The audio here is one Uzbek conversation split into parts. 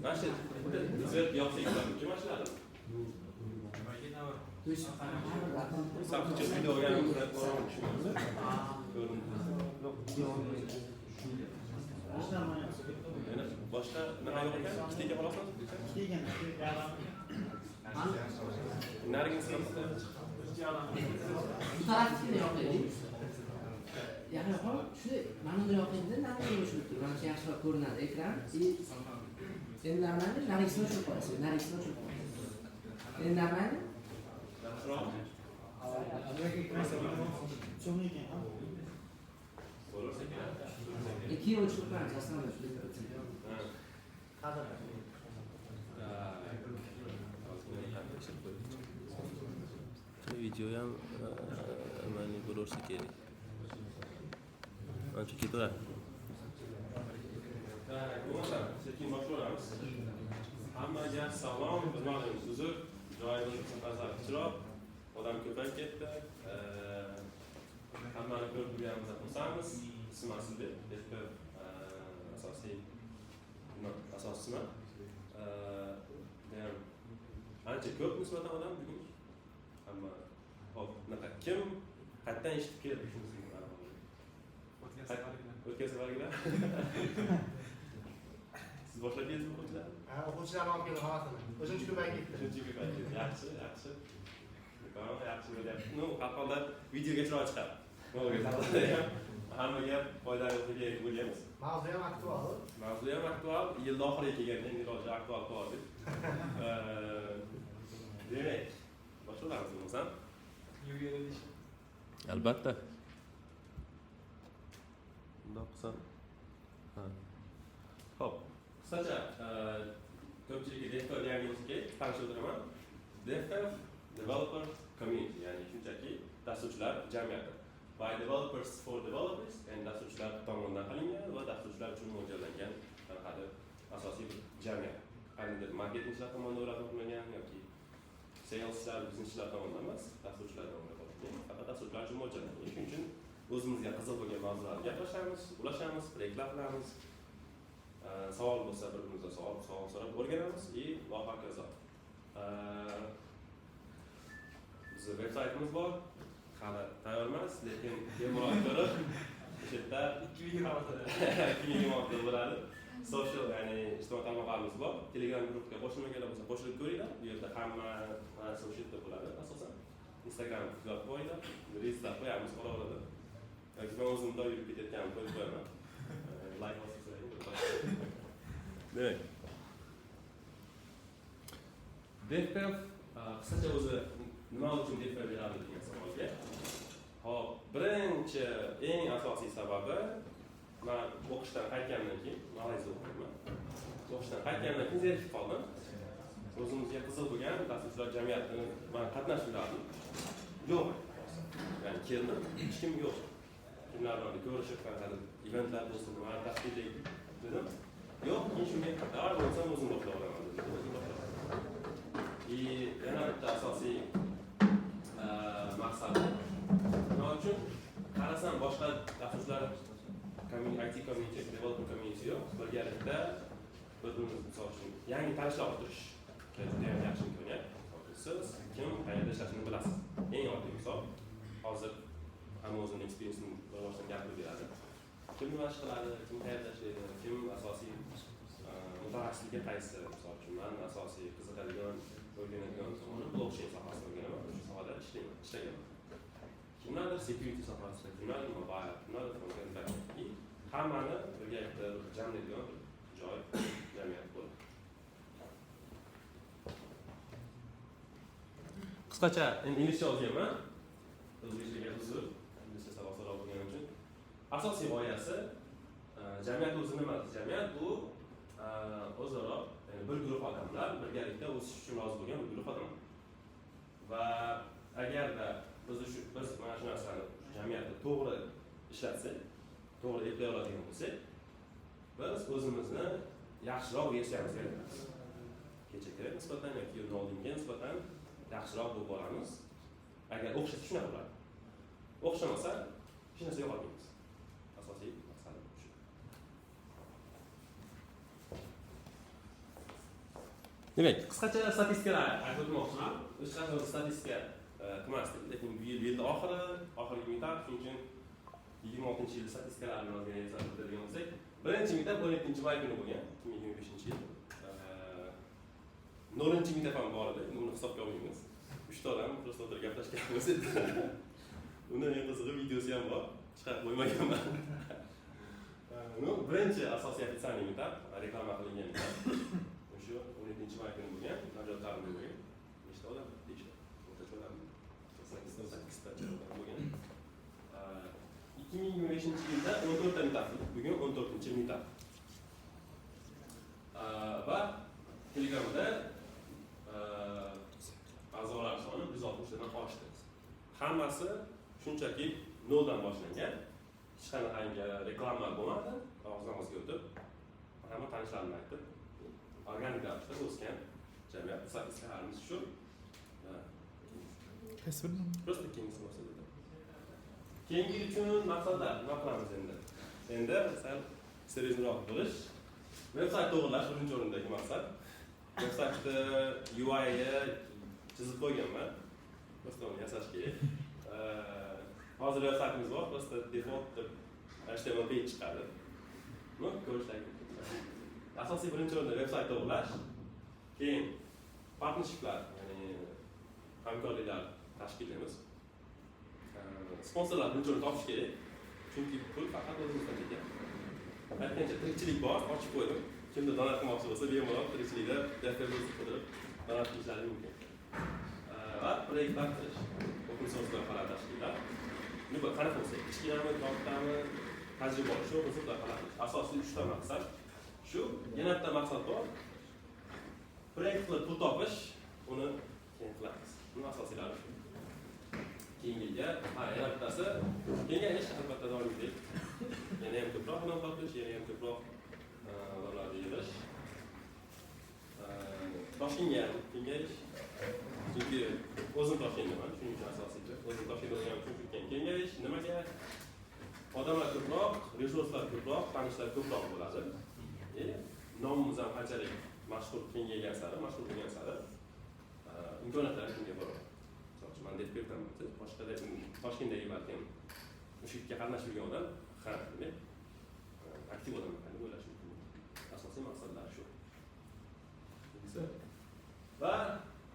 Mana shu цвет yoqsa mumkin mana shularni. То есть Sapchiq video olganim ko'rindi. Yana boshqa nima yo'q ekan? Ikkita ekan xolos. Narigisi. Bu tarafnikini yoqaylik. Yaqinroq shu mana buni yoqaylikda, narigini o'chirib tur. Mana shu yaxshiroq ko'rinadi ekran. И endi нормально, narigisini o'chirib qo'yasiz. Narigisini o'chirib qo'yasiz. Endi нормально? Yaxshiroq. Bo'larsa kerak. Keyin o'chirib qo'yamiz, aslida shu. Ha. Video ham нормальный bo'larsa kerak. Ancha ketaveradi. Так, bo'lmasa sekin boshlaymiz. Hammaga salom, bilmadim, uzr, joyimiz safar kichikroq, odam ko'payib ketdi. Hammani ko'rib turganimizdan xursandmiz. Ismim Asilbek, DevPerf asosiy nima, asoschisiman. Judayam ancha ko'p nisbatan odam bugun. Hamma hop, bunaqa kim qayerdan eshitib keldi shunisini? O'tgan safargilar. Siz boshlab keldingizmi, o'quvchilar? Ha, o'quvchilarni olib keldim hammasini. O'zimcha ko'payib ketdi. Shuncha ko'payib ketdi. Yaxshi, yaxshi. Tamom, yaxshi bo'lyapti. Ну, har holda videoga chiroyli chiqadi. Ham hammaga foydali bo'lsa kerak deb o'ylaymiz. Mavzu ham aktual. Mavzu ham aktual, yil oxiriga kelganda endi iloji aktual qilib. Demak, boshlaymiz bo'lmasam. Albatta. Bundoq qilsam. Ha. Xo'p, qisqacha ko'pchilikka DevPerf yangi bo'lsa kerak, tanishib o'tiraman. DevPerf Developer Community, ya'ni shunchaki dasturchilar jamiyati. By developers for developers, ya'ni dasturchilar tomonidan qilingan va dasturchilar uchun mo'ljallangan qanaqadir asosiy bir jamiyat. Qandaydir marketingchilar tomonidan o'ylab topilmagan yoki saleslar, bizneschilar tomonidan emas, dasturchilar tomonidan topilgan, faqat dasturchilar uchun mo'ljallangan. Shuning uchun o'zimizga qiziq bo'lgan mavzularni gaplashamiz, ulashamiz, proyektlar qilamiz. Savol bo'lsa bir-birimizdan savol so'rab o'rganamiz и va hokazo. Bizni veb saytimiz bor. Hali tayyor emas, lekin bemalol ko'rib, o'sha yerda 2026 bo'ladi. Social, ya'ni ijtimoiy tarmoqlarimiz bor. Telegram guruhga qo'shilmaganlar bo'lsa qo'shilib ko'ringlar. Bu yerda hamma narsa o'sha yerda bo'ladi asosan. Instagram kuzatib qo'yinglar. Reelslar qo'yamiz ora-orada. Yoki men o'zim bundoq yurib ketayotganimni qo'yib qo'yaman. Like bosib. Demak, DevPerf qisqacha o'zi nima uchun DevPerf beradi degan savolga. Hop, birinchi eng asosiy sababi, man o'qishdan qaytgandan keyin Malayziyada o'qiyman. O'qishdan qaytgandan keyin zerikib qoldim. O'zimizga qiziq bo'lgan dasturchilar jamiyatini man qatnashib yurardim. Yo'q. Ya'ni keldim, hech kim yo'q. Kimlar bilan ko'rishib, qanaqadir eventlar bo'lsin, nima tashkil dedim. Yo'q, keyin shunga davr bo'lsam o'zim boshlab olaman dedim. O'zim boshlab. И yana bitta asosiy maqsadi. Nima uchun? Qarasam boshqa dasturchilar IT community, developer community yo'q. Birgalikda bir-birimizni, misol uchun, yangi tanishlar orttirish juda ham yaxshi imkoniyat. Siz kim qayerda ishlashini bilasiz. Eng oddiy misol, hozir hamma o'zini experience'ini bir boshdan gapirib beradi. Kim nima ish qiladi, kim qayerda ishlaydi, kim asosiy mutaxassisligi qaysi, misol uchun, man asosiy qiziqadigan, o'rganadigan tomoni blockchain sohasini o'rganaman, o'sha sohada ishlayman, ishlaganman. Kimlardir security sohasida, kimlardir mobile, kimlardir frontend, backend. И hammani birgalikda jamlaydigan bir joy, jamiyat bo'ladi. Qisqacha endi inglizcha yozganman, o'zbekchaga uzr, inglizcha sal osonroq bo'lgani uchun. Asosiy g'oyasi, jamiyat o'zi nima? Jamiyat bu o'zaro, ya'ni bir guruh odamlar, birgalikda o'sish uchun rozi bo'lgan bir guruh odamlar. Va agarda biz mana shu narsani, jamiyatni to'g'ri ishlatsak, to'g'ri eplay oladigan bo'lsak, biz o'zimizni yaxshiroq versiyamizga aylanamiz. Kechaga nisbatan yoki undan oldingiga nisbatan yaxshiroq bo'lib boramiz. Agar o'xshasa, shunaqa bo'ladi, o'xshamasa, hech narsa yo'qotmaymiz. Asosiy maqsad shu. Demak, qisqacha statistikalar aytib o'tmoqchiman. Hech qachon statistika qilmasdik, lekin bu yil, yilni oxiri, oxirgi meetup, shuning uchun 26-yil statistikalarini ozgina eslatib o'tadigan bo'lsak, birinchi meetup 17 may kuni bo'lgan, 2025-yil. 0-meetup ham bor edi, endi uni hisobga olmaymiz. Uchta odam просто o'tirib gaplashganmiz. Uni eng qizig'i, videosi ham bor, chiqarib qo'ymaganman. Ну, birinchi asosiy официальный meetup, reklama qilingan meetup o'sha 17 may kuni bo'lgan, Najot ta'limda bo'lgan. Nechta odam? Beshta, o'rtacha odam, sakkizta, sakkiztacha odam bo'lgan. 2025-yilda 14 ta meetup, bugun 14-meetup. Va Telegramda a'zolar soni 160 tadan oshdi. Hammasi shunchaki noldan boshlangan, hech qanaqangi reklama bo'lmadi, og'izdan og'izga o'tib, hamma tanishlarini aytib, organik ravishda o'sgan jamiyat. Statistikalarimiz shu. Qaysi birini? Просто keyingisi bo'lsa dedi. Keyingi yil uchun maqsadlar nima qilamiz endi? Endi sal серьёзный roq bo'lish, veb sayt to'g'irlash birinchi o'rindagi maqsad. Veb saytni UIni chizib qo'yganman, просто uni yasash kerak. Hozir veb saytimiz bor, просто default deb HTML page chiqadi. Ну, ko'rishlar. Asosiy birinchi o'rinda veb sayt to'g'irlash, keyin partnershiplar, ya'ni hamkorliklar tashkillaymiz. Sponsorlar birinchi o'rinda topish kerak, chunki pul faqat o'zimizdan ketyapti. Aytgancha, tirikchilik bor, ochib qo'ydim. Kimdir donat qilmoqchi bo'lsa, bemalol tirikchilikda daftar qidirib donat qilishlari mumkin. Va proyektlar qilish, open source loyihalar tashkillab, bu qanaqa bo'lsa, kichkinami, kattami, tajriba olish, open source loyihalar qilish. Asosiy uchta maqsad shu. Yana bitta maqsad bor, proyekt qilib pul topish, uni keyin qilamiz. Buni asosiylari shu. Keyingi yilga, ha, yana bittasi kengayish, albatta, doimgidek yana ham ko'proq odam topish, yana ham ko'proq odamlarni yig'ish. Toshkentga ham kengayish, chunki o'zim Toshkentdaman, shuning uchun asosiysi o'zim Toshkentda bo'lganim uchun shu kengayish. Nimaga? Odamlar ko'proq, resurslar ko'proq, tanishlar ko'proq bo'ladi и nomimiz ham qanchalik mashhur, kengaygan sari, mashhur bo'lgan sari imkoniyatlar kengayib boradi. Misol uchun, man deb boshqa Toshkentdagi balkim o'sha yerga qatnashib yurgan odam, ha, demak, aktiv odam ekan deb o'ylashi mumkin. Asosiy maqsadlar shu. Va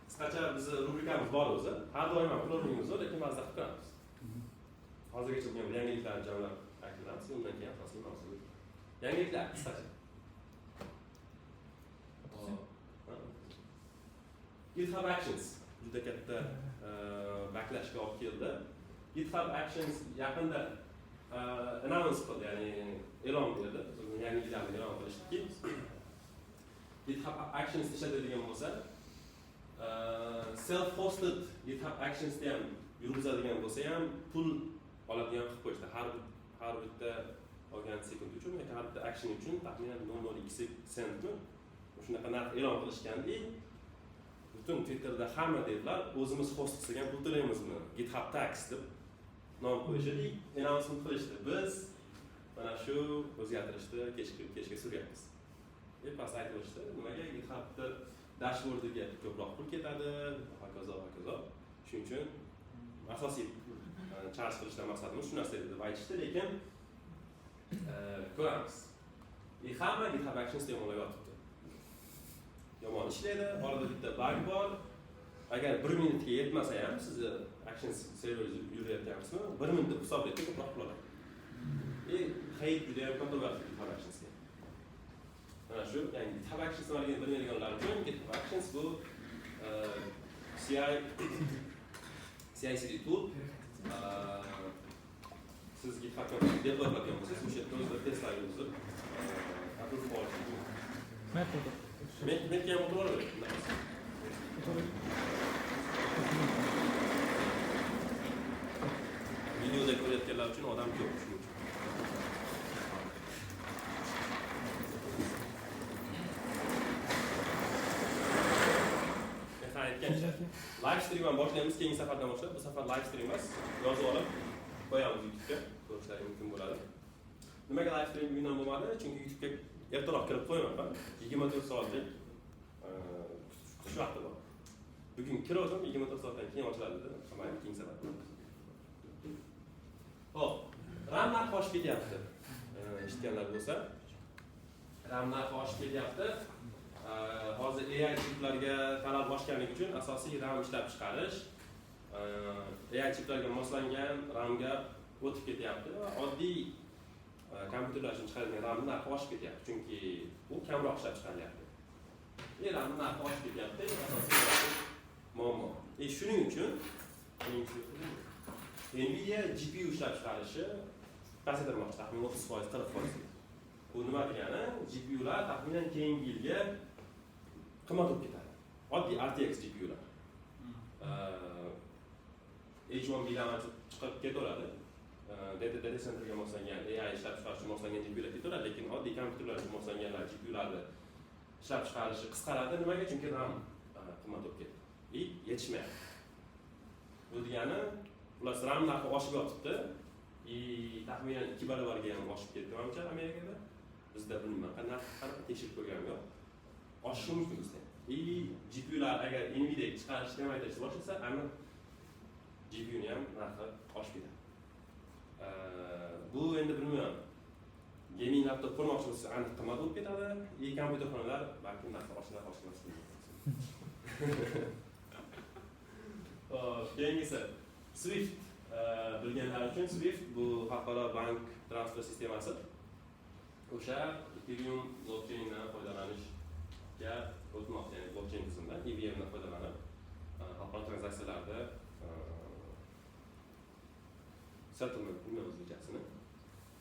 qisqacha bizni rubrikamiz bor o'zi, har doim ham qilavermaymiz, lekin ba'zida qilib turamiz. Hozirgacha bo'lgan bir yangiliklarni jamlab aytamiz, undan keyin asosiy mavzu. Yangiliklar qisqacha. Ha. GitHub Actions juda katta backlashga olib keldi. GitHub Actions yaqinda announce qildi, ya'ni e'lon berdi, o'zini yangiliklarni e'lon qilishdiki, GitHub Actions ishlatadigan bo'lsa, self hosted GitHub Actionsni ham yurg'izadigan bo'lsa ham, pul oladigan qilib qo'yishdi. Har bitta olgan sekund uchun yoki har bitta action uchun taxminan 0,02 sentmi, shunaqa narx e'lon qilishgandi. Butun Twitterda hamma devlar "O'zimiz host qilsak ham pul to'laymizmi, GitHub tax" deb nom qo'yishdi, announcement qilishdi. Biz mana shu o'zgartirishni kechga suryapmiz deb past aytib o'tishdi. Nimaga? GitHubni dashboardiga ko'proq pul ketadi, hokazo, hokazo. Shuning uchun asosiy charge qilishdan maqsadimiz shu narsa edi deb aytishdi, lekin ko'ramiz. И hamma GitHub Actions yomonlab yotibdi. Yomon ishlaydi, orada bitta bug bor. Agar bir minutga yetmasa ham, sizni Actions server yurayotgansizmi, bir minut deb hisoblaydi, ko'proq pul oladi. И hate juda ham katta bo'lyapti GitHub Actionsga. Mana shu, ya'ni GitHub Actions nimaligini bilmaydiganlar uchun, GitHub Actions bu CI CI/CD tool. Siz GitHubga deploy qiladigan bo'lsangiz, o'sha yerda o'zida testlar yurgizib, approve qilib olish mumkin. Metod. Macga ham o'tiraveradi bunaqasi. Videoda ko'rayotganlar uchun odam ko'p, shuning uchun. Men aytgancha, live stream ham boshlaymiz keyingi safardan boshlab. Bu safar live stream emas, yozib olib qo'yamiz YouTube'ga, ko'rishlaring mumkin bo'ladi. Nimaga live stream bugundan bo'lmadi? Chunki YouTube'ga ertaroq kirib qo'ymayman. 24 soatlik kutish vaqti bor. Bugun kirdim, 24 soatdan keyin ochiladi dedi. Mayli, keyingi safar. Xo'p, RAM narxi oshib ketyapti. Eshitganlar bo'lsa, RAM narxi oshib ketyapti. Hozir AI chiplarga talab oshganligi uchun asosiy RAM ishlab chiqarish AI chiplarga moslangan RAM ga o'tib ketyapti va oddiy kompyuterlar uchun chiqarilgan RAM narxi oshib ketyapti, chunki u kamroq ishlab chiqarilyapti. RAM narxi oshib ketyapti, asosiy muammo. Shuning uchun Nvidia GPU ishlab chiqarishi pasaytirmoqchi, taxminan 30%, 40%. Bu nima degani? GPUlar taxminan keyingi yilga qimmat bo'lib ketadi. Oddiy RTX GPUlar. H1B dan chiqib ketaveradi. Data centerga moslangan, AI ishlab chiqarishga moslangan GPUlar ketaveradi, lekin oddiy kompyuterlar uchun moslanganlar GPUlarni ishlab chiqarishi qisqaradi. Nimaga? Chunki RAM qimmat bo'lib ketdi. Yetishmayapti. Bu degani, xullas RAM narxi oshib yotibdi. Taxminan 2 barobarga ham oshib ketdi manimcha Amerikada. Bizda bilmayman, qanaqa tekshirib ko'rganim yo'q. Oshishi mumkin bizda. GPUlar agar Nvidia chiqarishni kamaytirishni boshlasa, aniq GPUni ham narxi oshib ketadi. Bu endi bilmayman. Gaming laptop ko'rmoqchi bo'lsa, aniq qimmat bo'lib ketadi. Kompyuterxonalar balki narxi oshilar, oshmas. Xo'p, keyingisi Swift. Bilganlar uchun Swift bu xalqaro bank transfer sistemasi. O'sha Ethereum blockchaindan foydalanishga o'tmoqchi, ya'ni blockchain tizimidan EVMdan foydalanib xalqaro tranzaksiyalarda settlement bilmayman o'zbekchasini,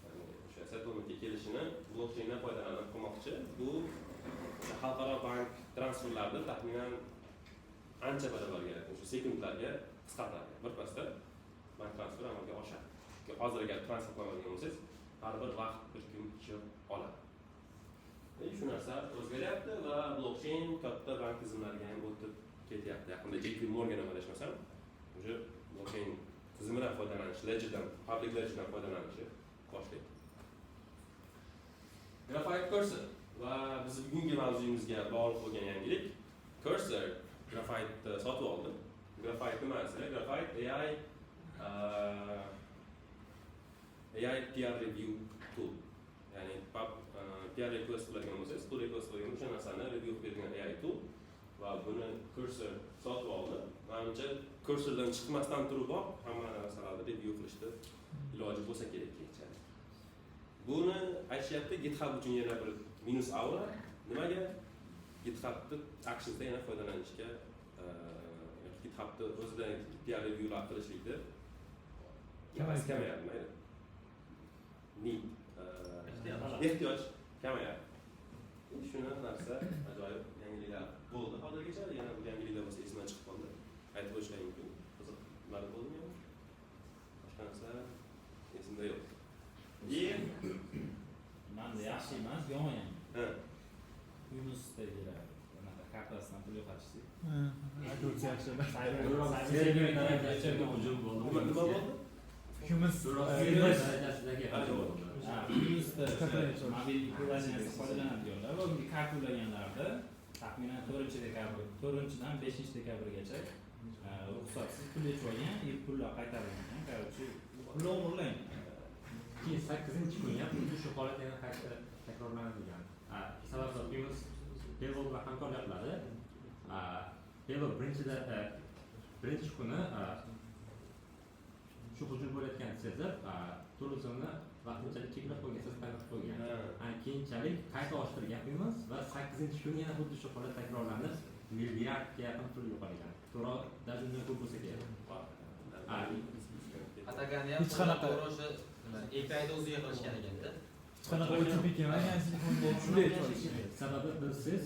ya'ni o'sha settlementga kelishini blockchaindan foydalanib qilmoqchi. Bu o'sha xalqaro bank transferlarini taxminan ancha barobarga, o'sha sekundlarga qisqartiradi. Birpasda bank transferi amalga oshadi. Chunki hozir agar transfer qiladigan bo'lsangiz, har bir vaqt bir kun ichib oladi. Shu narsa o'zgaryapti va blockchain katta bank tizimlariga ham o'tib ketyapti. Yaqinda JP Morgan adashmasam, o'sha blockchain tizimidan foydalanish, ledgerdan, public ledgerdan foydalanishni boshlaydi. Graphite Cursor va biz bugungi mavzuyimizga bog'liq bo'lgan yangilik. Cursor Graphite sotib oldi. Graphite nima desanglar, Graphite AI PR review tool. Ya'ni PR request qiladigan bo'lsangiz, pull request qiladigan o'sha narsani review qilib beradigan AI tool va buni Cursor sotib oldi. Manimcha Cursordan chiqmasdan turib hamma narsalarni review qilishni iloji bo'lsa kerak keyinchalik. Buni aytishyapti, GitHub uchun yana bir minus aura. Nimaga? GitHubni actionsda yana foydalanishga, GitHubni o'zidan PR reviewlar qilishlikda kamayadi, mayli. Need, ehtiyoj kamayadi. Shuni narsa ajoyib yangiliklar bo'ldi hozirgacha. Yana bir yangiliklar bo'lsa esimdan chiqib qoldi. Aytib o'tishlar mumkin. Qiziqlar bo'ldimi? Boshqa narsa esimda yo'q. Menda yaxshi emas, yomon ham. Ha. Yunusdagilar anaqa kartasidan pul yo'qotishdi. Aytib o'tsa yaxshi. Hujum bo'ldi. Nima bo'ldi? Humus Yunusda mobil приложение sidan foydalanadiganlar va unga karta ulaganlarda taxminan 4 dekabr, 4-dan 5 dekabrgacha ruxsatsiz pul yechib olgan, и pullar qaytarilgan. Короче, pullar o'g'irlangan. Keyin 8-kuni ham xuddi shu holat yana qayta takrorlanadigan. Sababi Humus Paypal bilan hamkorlik qiladi. Paypal birinchi kuni shu hujum bo'layotganini sezib, turizmni vaqtinchalik cheklab qo'ygan, suspend qilib qo'ygan. Keyinchalik qayta ochtirgan Humus va 8-kuni yana xuddi shu holat takrorlanib, milliardga yaqin pul yo'qolgan. To'g'ri, даже undan ko'p bo'lsa kerak. Atagani ham Hech qanaqa- to'g'ri o'sha nima API'ni o'ziga qilishgan ekanda. Hech qanaqa OTP kelmagan telefonga, shunday aytyapsiz. Sababi bilsiz,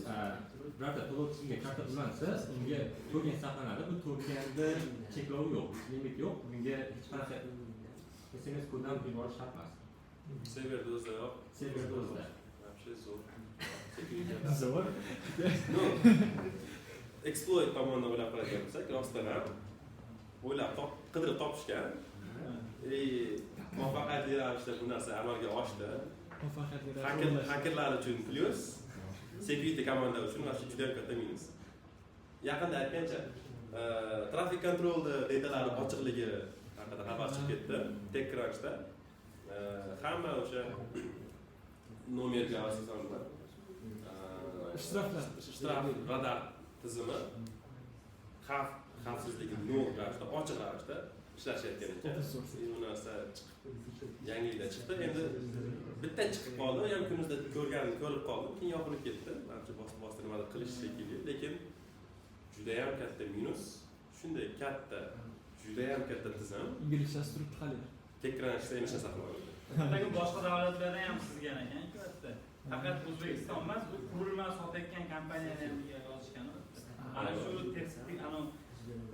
birorta to'lov tizimiga karta ulansa, unga token saqlanadi. Bu tokenda cheklov yo'q, limit yo'q. Bunga hech qanaqa SMS kod ham yuborish shart emas. Serverda o'zida yo'q. Serverda o'zida. Вообще zo'r. Zo'r. Ну, exploit tomonidan o'ylab qarayotgan bo'lsak, rostdan ham o'ylab top, qidirib topishgan. И muvaffaqiyatli ravishda bu narsa amalga oshdi. Muvaffaqiyatli Hacker, hakerlar uchun plyus, security komanda uchun вообще juda katta minus. Yaqinda aytgancha, traffic controlni datalari ochiqligi haqida xabar chiqib ketdi TechCrunchda. Hamma o'sha nomerga asosan nima? Shtraflar. Shtraf radar tizimi xavfsizligi nol ravishda, ochiq ravishda ishlashayotgan ekan. Open source. Bu narsa chiqib, yangiliklar chiqdi. Endi bitta chiqib qoldi, ham kunimizda ko'rganimni ko'rib qoldim, keyin yopilib ketdi. Manimcha bosib bosib nimadir qilish shekilli, lekin juda ham katta minus. Shunday katta, juda ham katta tizim. Inglizchasi turibdi hali. TechCrunchda hech narsa qilolmaydi. Lekin boshqa davlatlarda ham sizgan ekan-ku bitta. Faqat O'zbekiston emas, bu qurilma sotayotgan kompaniyani ham yozishgan. Ana shu texnik ana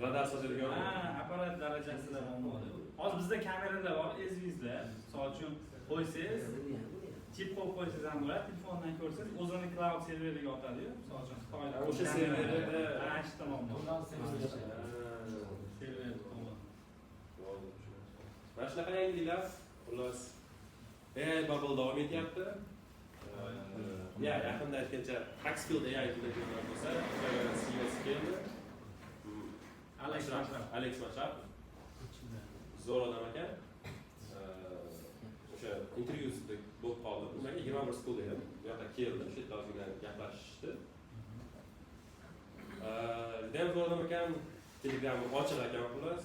Radar sotadigan. Ha, apparat darajasida muammo. Hozir bizda kameralar bor, ezvizlar. Misol uchun qo'ysangiz, chip qo'yib qo'ysangiz ham bo'ladi, telefondan ko'rsangiz, o'zini cloud serveriga otadi-yu. Misol uchun Xitoyda O'sha serverida ana shu muammo. Server tomon. Mana shunaqa yangiliklar. Xullas, AI bubble davom etyapti. Ya, yaqinda aytgancha Hacksfield AI degan bo'lsa, CEOsi keldi. Alex Mashrab. Alex Mashrab. Zo'r odam ekan. O'sha intervyusida bo'lib qoldi. Nimaga 21 school dedim. Bu yoqqa keldi, o'sha yerda ozgina gaplashishdi. Judayam zo'r odam ekan, Telegram ochiq ekan xullas.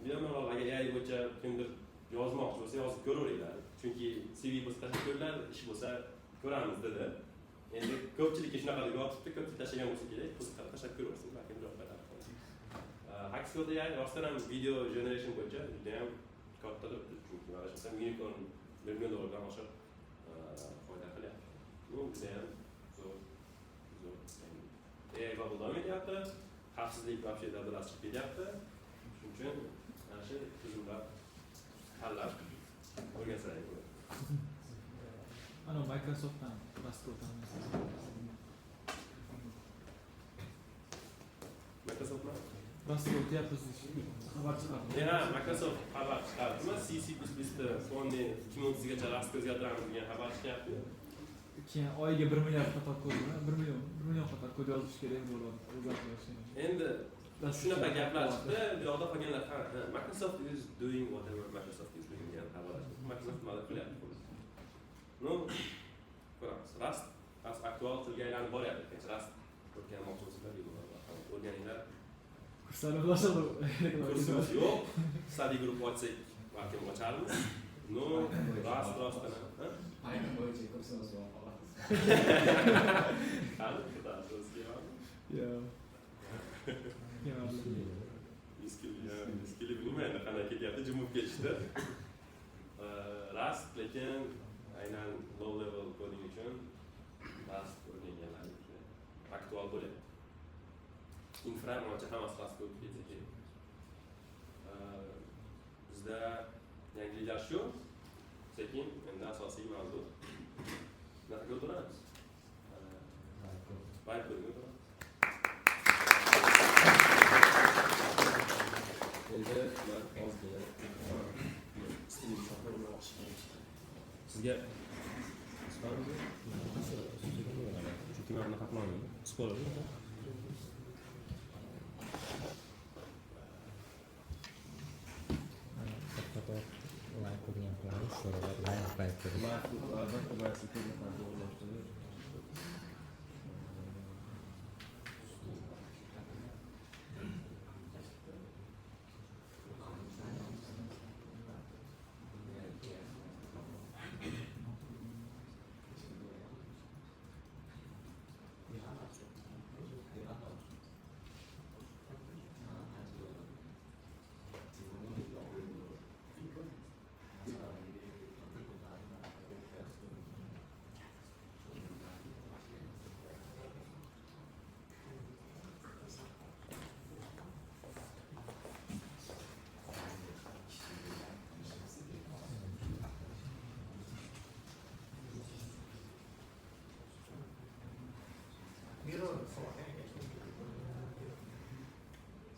Bemalol agar AI bo'yicha kimdir yozmoqchi bo'lsa yozib ko'raveringlar. Chunki CV bo'lsa tashlab ko'ringlar, ish bo'lsa ko'ramiz dedi. Endi ko'pchilikka shunaqa deb yotibdi, ko'pchilik tashlagan bo'lsa kerak, qiziqib tashlab ko'raversin, balkim javob qaytarib. Hacksfield AI rostdan ham video generation bo'yicha juda ham katta turibdi, chunki adashmasam unicorn $1 million dollardan oshiq foyda qilyapti. Bu juda ham zo'r, zo'r. AI bubble davom etyapti, xavfsizlik вообще dabdalasi chiqib ketyapti. Shuning uchun mana shu tizimlar tanlab o'rgansalar bo'ladi. Ana Microsoftdan Rustga o'tamiz. Microsoftmi? Rustga o'tyapmiz, xabar chiqardi. Ha, Microsoft xabar chiqardimi? C, C++ ni so'nggi 2030gacha Rustga o'zgartiramiz degan xabar chiqyapti. Keyin oyiga 1 milliard qator kod, 1 million, 1 million qator kod yozish kerak bo'ladi, o'zgartirish. Endi shunaqa gaplar chiqdi, bu yoqda qolganlar ha, Microsoft is doing whatever Microsoft is doing degan xabarlar chiqdi. Microsoft nimadir qilyapti. Ну, ko'ramiz. Rust aktual tilga aylanib boryapti. Rust o'rganmoqchi bo'lsanglar, o'rganinglar. Kurslarni boshlaydi. Kursimiz yo'q. Study group ochsak, balkim ocharmiz. No, Rust rostdan. Python bo'yicha kursimiz bor xolos. Qani, so'z keladi. Yo'q. Eskili bilmayman qanday ketyapti, jim bo'lib ketishdi. Rust lekin aynan low level coding uchun Rust o'rganganlar aktual bo'lyapti. Infra manimcha hammasi Rustga o'tib ketsa kerak. Bizda yangiliklar shu. Sekin endi asosiy mavzu. Nimaga o'tiramiz? Vibe codingga o'tiramiz. Endi man ozgina sizga chunki man bunaqa qilolmayman. Sportmi? Qator live coding ham qilamiz, live vibe coding. Albatta boyasi ko'rib to'g'rilashdi.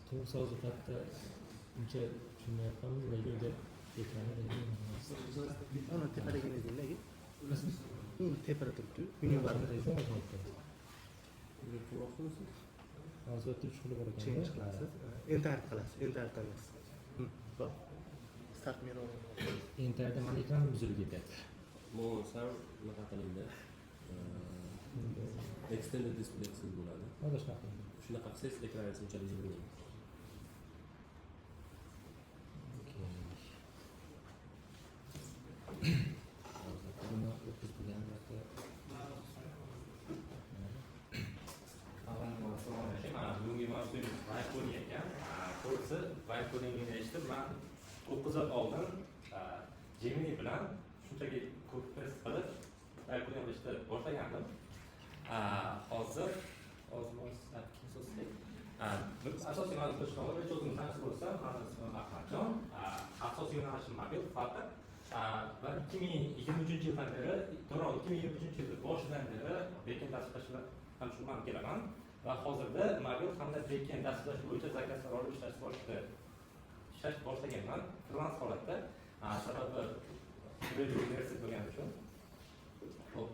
To'g'risi, hozir katta uncha tushunmayapmiz, lekin uyda ekranda. Uni tepadagini ezinglar. Uni tepada turibdi. Menyu bor. Hozir o'tib uch xili bor ekan. Change qilasiz. Enter qilasiz. Enter tanlaysiz. Bor. Start menu. Enterda mana ekran buzilib ketyapti. Bo'lmasam unaqa qilingda. Extended display qilsangiz bo'ladi. Hozir shunaqa. Shunaqa qilsangiz ekraningiz unchalik zo'r emas. Okey. Buni o'tkazib bo'lgan vaqtda. Assalomu alaykum. Mana bugungi mavzuyimiz vibe coding ekan. To'g'risi, vibe codingni eshitib, man 9 oy oldin Gemini bilan shunchaki copy paste qilib vibe coding qilishni boshlagandim. Hozir asosiy mavzu qilishni o'zim tanishib bo'lsam, mani ismim Ahmadjon. Asosiy yo'nalishim mobil Flutter. Va 2023 yildan beri, to'g'ri, 2023 yilni boshidan beri backend dasturlash bilan ham shug'ullanib kelaman va hozirda mobil hamda backend dasturlash bo'yicha заказ lar olib ishlash boshlaganman frilans holatda. Sababi universitet bo'lgani uchun. Xo'p,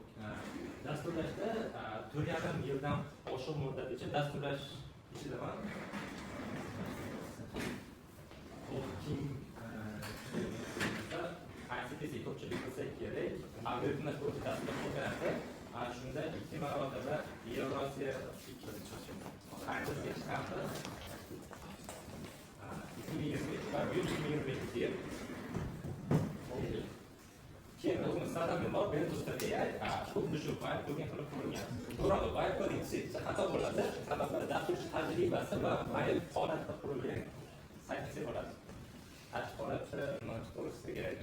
dasturlashda 4,5 yildan oshiq muddat ichida dasturlash ichidaman. Xo'p, kim ICTC ko'pchilik bilsa kerak, algoritmlar bo'yicha dasturlash o'rganadi. Ana shunda ikki marotaba Yevrosiyo ICTC chiqamiz. 2023 va 2025 yil. Keyin o'zim startapim bor, Ventus.ai, xuddi shu vibe coding qilib qurilgan. To'g'ri, vibe coding desak xato bo'ladi, sababi dasturchi tajribasi va mail holatda qurilgan sayt desak bo'ladi. Tashqi holatda nima to'g'risida kerak.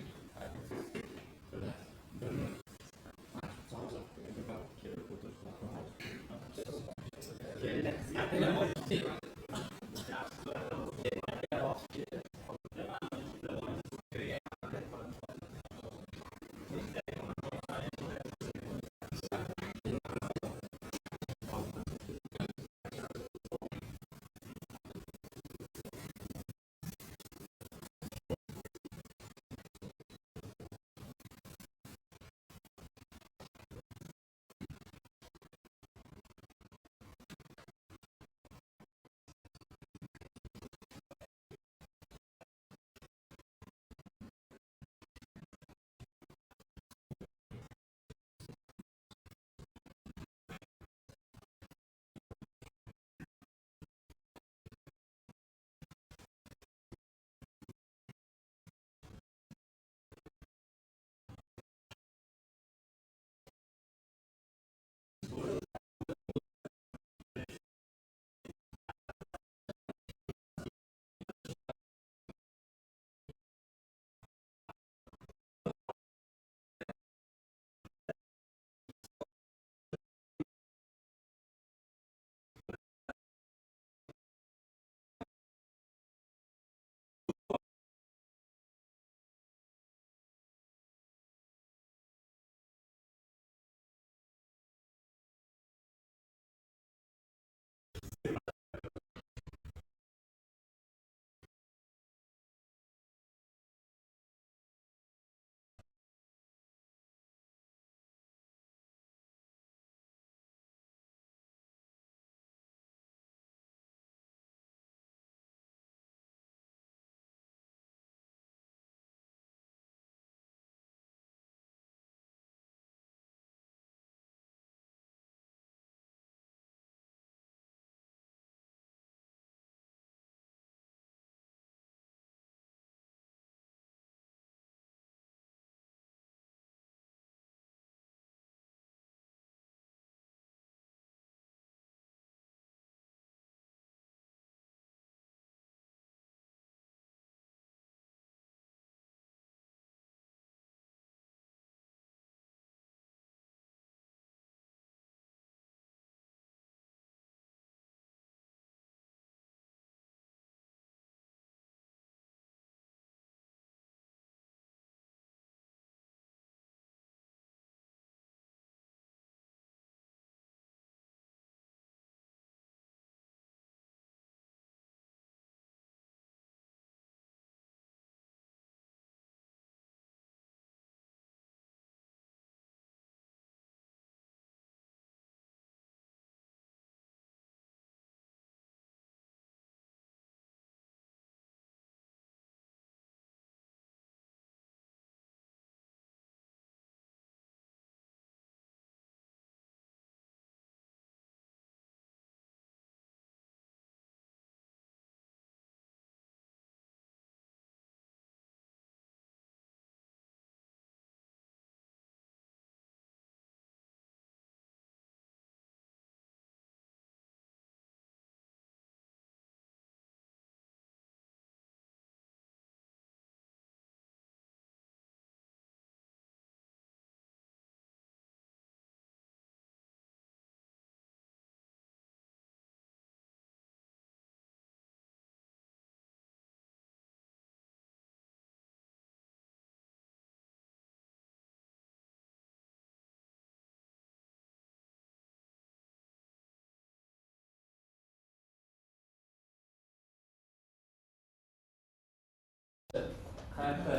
Qayerda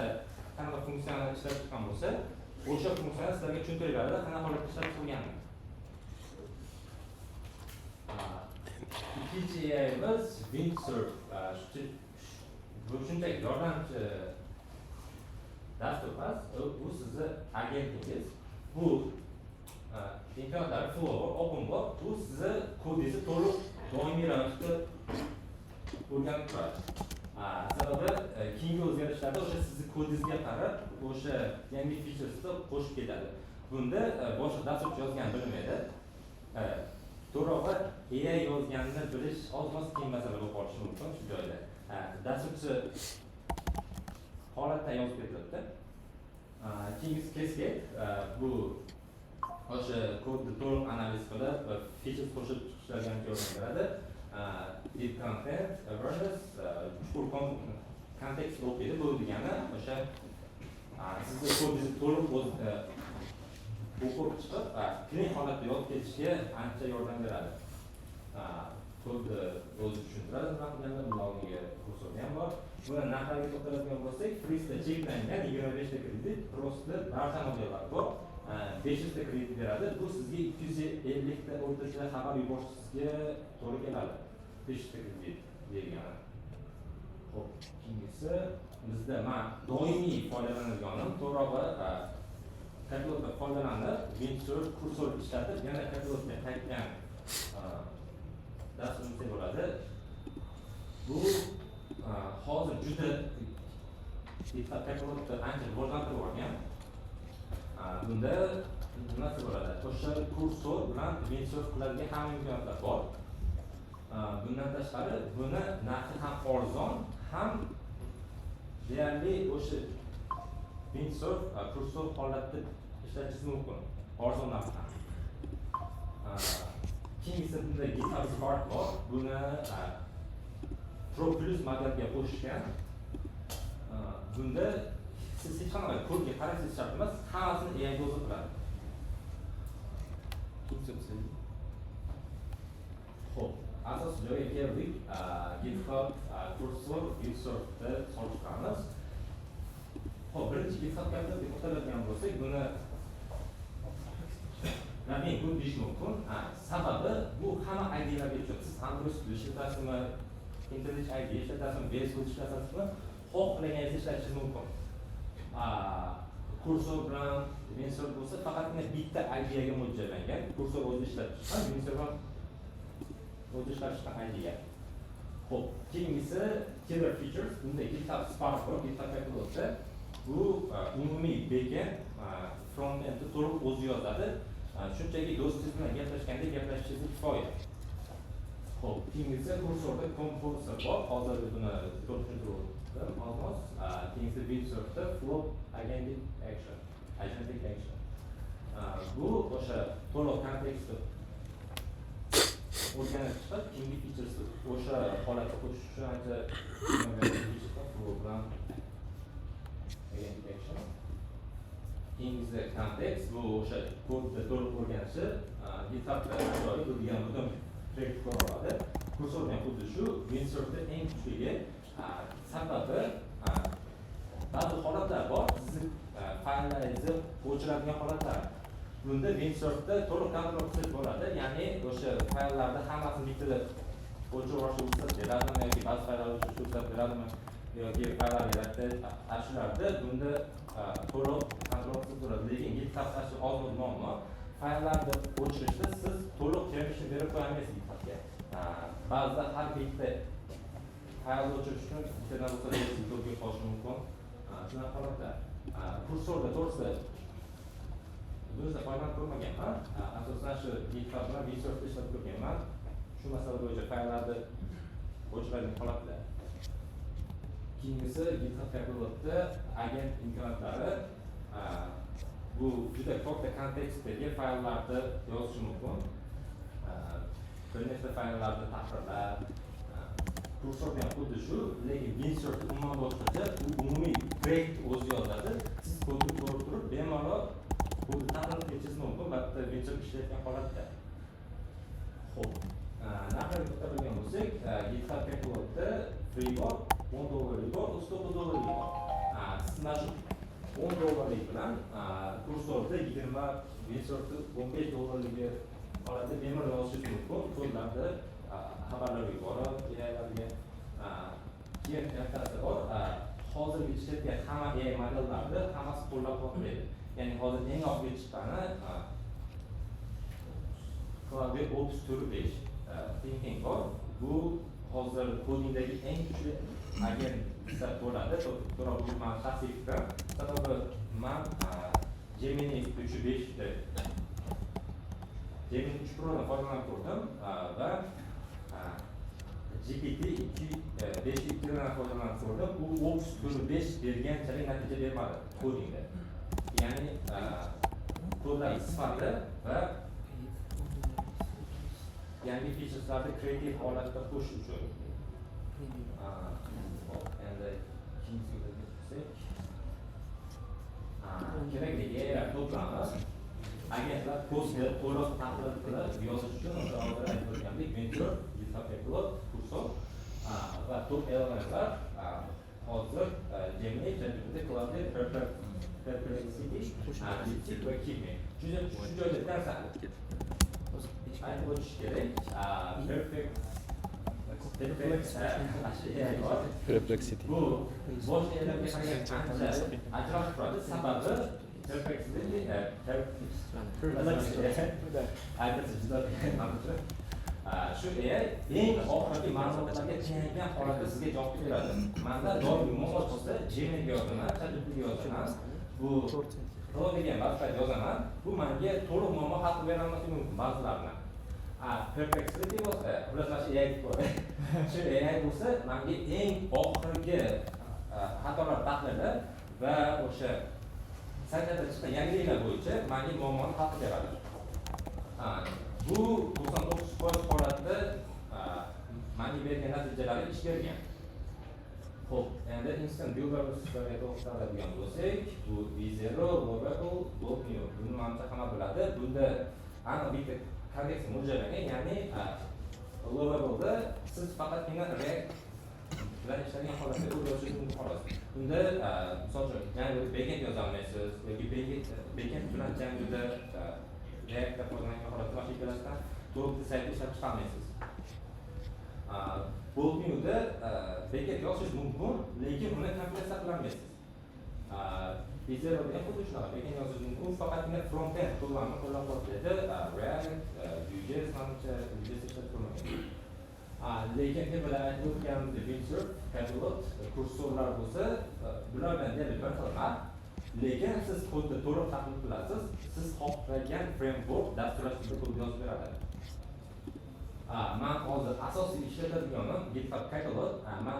qanaqa funksiyani ishlab chiqqan bo'lsa, o'sha funksiyani sizlarga tushuntirib beradi, qanaqa holatda ishlab chiqilganini. Ikkinchi AI'miz Windsurf. Bu shunchaki yordamchi dastur emas, bu sizni agentingiz. Bu imkoniyatlari flow, open bor. Bu sizni kodingizni to'liq doimiy ravishda o'rganib turadi. Sababi keyingi o'zgarishlarda o'sha sizni kodingizga qarab o'sha yangi featuresni qo'shib ketadi. Bunda boshqa dasturchi yozgan bilmaydi. To'g'rirog'i AI yozganini bilish oz-moz qiyin masala bo'lib qolishi mumkin shu joyda. Dasturchi holatdan yozib ketiladi. Keyingisi Cascade, bu o'sha kodni to'liq analiz qilib va features qo'shib chiqishlarga yordam beradi. Deep content awareness, chuqur kontekst o'qiydi. Bu degani o'sha sizni kodingizni to'liq o'qib chiqib, clean holatda yozib ketishga ancha yordam beradi. Kodni o'zi tushuntiradi, nima qilganda buni oldingi kursda ham bor. Buni narxlarga to'xtaladigan bo'lsak, Free'da cheklangan 25 ta kredit, Pro'da barcha modellar bor. 500 ta kredit beradi. Bu sizga 250 ta o'rtacha xabar yuborishingizga to'g'ri keladi. 500 ta kredit bergani. Xo'p, keyingisi bizda men doimiy foydalanadiganim, to'g'rirog'i Copilotdan foydalanib, Windsurf kursor ishlatib, yana Copilotga qaytgan dasturimiz bo'ladi. Bu hozir juda Copilotni ancha rivojlantirib yuborgan. Bunda nimasi bo'ladi? O'sha kursor bilan Windsurf qiladigan hamma imkoniyatlar bor. Bundan tashqari buni narxi ham arzon, ham deyarli o'sha Windsurf kursor holatda ishlatishingiz mumkin. Arzon narxda. Keyingisi bunda GitHub Spark bor. Buni Pro Plus modelga qo'shgan. Bunda siz hech qanaqa kodga qarashingiz shart emas, hammasini AI o'zi qiladi. Xo'p, asosiy joyga keldik. GitHub Cursor, Windsurfni solishtiramiz. Xo'p, birinchi GitHub Copilotga to'xtaladigan bo'lsak, buni nima kod deyish mumkin. Sababi bu hamma IDlarga tushadi. Siz Android Studio ishlatasizmi, IntelliJ IDE ishlatasizmi, VS Code ishlatasizmi, xohlaganingizni ishlatishingiz mumkin. Cursor bilan Windsurf bo'lsa, faqatgina bitta IDEaga mo'ljallangan. Cursor o'zi ishlab chiqqan, Windsurf ham o'zi ishlab chiqqan IDEa. Xo'p, keyingisi killer features. Bunda GitHub Spark bor, GitHub Copilotda. Bu umumiy backend, front-endni to'liq o'zi yozadi. Shunchaki do'stingiz bilan gaplashganda gaplashishingiz kifoya. Xo'p, keyingisi Cursorda Composer bor. Hozir buni to'liq tushuntirib o'tdim oz-moz. Keyingisi Windsurfda Flow Agentic Action. Agentic Action. Bu o'sha to'liq kontekstni o'rganib chiqib, keyingi featuresni o'sha holatga qo'shish uchun ancha Flow bilan Agentic Action. Keyingisi kontekst, bu o'sha kodni to'liq o'rganishi, GitHubda ajoyib bu degan butun track ko'ra oladi. Cursorda ham xuddi shu, Windsurfda eng kuchligi. Sababi ba'zi holatlar bor, sizni fayllaringizni o'chiradigan holatlar. Bunda Windsurfda to'liq kontrol qilsangiz bo'ladi, ya'ni o'sha fayllarni hammasini bittada o'chirib yuborishga ruxsat beradimi yoki ba'zi fayllarni o'chirishga ruxsat beradimi yoki fayllarni yaratib shularda bunda to'liq kontrol qilsa bo'ladi. Lekin GitHubda shu ozgina muammo. Fayllarni o'chirishda siz to'liq permission berib qo'yolmaysiz GitHubga. Ba'zida har bitta faylni o'chirish uchun bittadan ruxsat berish to'g'ri qolishi mumkin. Shunaqa holatlar. Cursorda to'g'risi bunda foydalanib ko'rmaganman. Asosan shu GitHub bilan Windsurfda ishlab ko'rganman. Shu masala bo'yicha fayllarni o'chiradigan holatlar. Keyingisi GitHub Copilotda agent imkoniyatlari. Bu juda katta kontekstdagi fayllarni yozish mumkin. Bir nechta fayllarni tahrirlab, Cursorda ham xuddi shu, lekin Windsurf umuman boshqacha. U umumiy track o'zi yozadi. Siz kodni ko'rib turib, bemalol kodni tahrir qilishingiz mumkin, bitta Windsurf ishlayotgan holatda. Xo'p, narxlarga to'xtaladigan bo'lsak, GitHub Copilotda free bor, $10 bor, $39 bor. mana shu 10 dollarlik bilan Cursorda 20, Windsurfda 15 dollarligi holatda bemalol yozishingiz mumkin. Kodlarni xabarlar yuborib, AIlarga. Keyin bittasi bor. Hozirgi ishlatgan hamma AI modellarni hammasi qo'llab-quvvatlaydi. Ya'ni hozir eng oxirgi chiqqani Claude Opus 4.5 Thinking bor. Bu hozir codingdagi eng kuchli agent desa bo'ladi. To'g'ri, bu mani shaxsiy fikrim. Sababi man Gemini 3.5 da, Gemini 3 Pro'dan foydalanib ko'rdim va GPT 2 5.2 dan foydalanib ko'rdim. U Opus 4.5 berganchalik natija bermadi codingda. Ya'ni kodlar sifati va yangi featureslarni kreativ holatda qo'shish uchun. Hop, endi keyingisiga o'tsak. Kerakli AI to'plami agentlar kodni to'liq tahlil qilib yozish uchun o'sha hozir aytib o'tgandek Windsurf, GitHub Copilot, Cursor va top LLMlar hozir Gemini, ChatGPT, Claude, Perplexity, DeepSeek va Kimi. Juda shu joyda bitta narsani aytib o'tish kerak. Perfect Perplexity bor. Perplexity. Bu boshqa AIlarga qaraganda ancha ajralib turadi. Sababi Perplexity, Perplexity aytilishi juda qiyin. Shu AI eng oxirgi ma'lumotlarga tayangan holatda sizga javob beradi. Manda doim muammo chiqsa, Geminiga yozaman, ChatGPTga yozaman. Bu Claude degan ba'zi yozaman. Bu menga to'liq muammo hal qilib bera olmasligi mumkin ba'zilarini. Perplexity bo'lsa, xullas mana shu AI ko'rdi. Shu AI bo'lsa, menga eng oxirgi xatolar tahlili va o'sha saytlarda chiqqan yangiliklar bo'yicha menga muammoni hal qilib beradi. Bu 99% holatda menga bergan natijalari ish bergan. Xo'p, endi instant builderlarga to'xtaladigan bo'lsak, bu V0, Lovable, Bolt New. Buni manimcha hamma biladi. Bunda aniq bitta kontekst mo'ljallangan, ya'ni Lovable'da siz faqatgina React bilan ishlagan holatda kod yozishingiz mumkin xolos. Bunda misol uchun Django backend yoza olmaysiz yoki backend bilan Django'da Reactda foydalangan holatda mana shu ikkalasidan to'liq sayt ishlab chiqolmaysiz. Bolt New'da backend yozishingiz mumkin, lekin uni kompilyasiya qilolmaysiz. V0'da ham xuddi shunaqa backend yozishingiz mumkin, u faqatgina front-end toollarni qo'llab-quvvatlaydi. React, Vue.js, manimcha Vue.js ishlatib ko'rmagan. Lekin tepada aytib o'tganimizdek Windsurf, Copilot, Cursorlar bo'lsa, bular bilan deyarli bir xil emas. Lekin siz kodni to'liq tahlil qilasiz, siz xohlagan framework dasturlash tilida kod yozib beradi. Man hozir asosiy ishlatadiganim GitHub Copilot. Man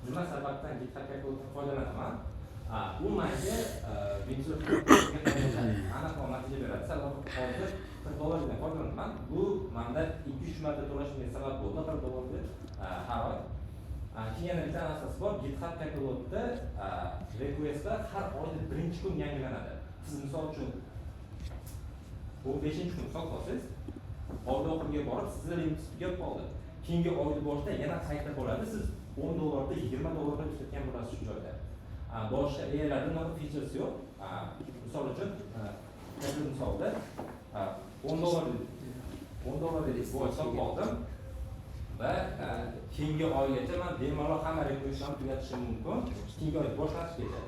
nima sababdan GitHub Copilotdan foydalanaman? U menga Windsurf aniq natija beradi. Sababi hozir 40 dollardan foydalanaman. Bu menda 2-3 marta to'lashimga sabab bo'ldi, 40 dollarga har oy. Keyin yana bitta narsasi bor, GitHub Copilotda requestlar har oyda birinchi kun yangilanadi. Siz misol uchun 15 kun sotib olsangiz, oyda oxiriga borib sizni limitingiz tugab qoldi. Keyingi oyni boshida yana qayta bo'ladi. Siz 10 dollarda 20 dollarga ishlatgan bo'lasiz shu joyda. Boshqa AIlarda unaqa features yo'q. Misol uchun, bir misolda 10 dollar, 10 dollar dedik, bu oy sotib oldim va keyingi oygacha man bemalol hamma requestlarni tugatishim mumkin. Keyingi oy boshlanishigacha.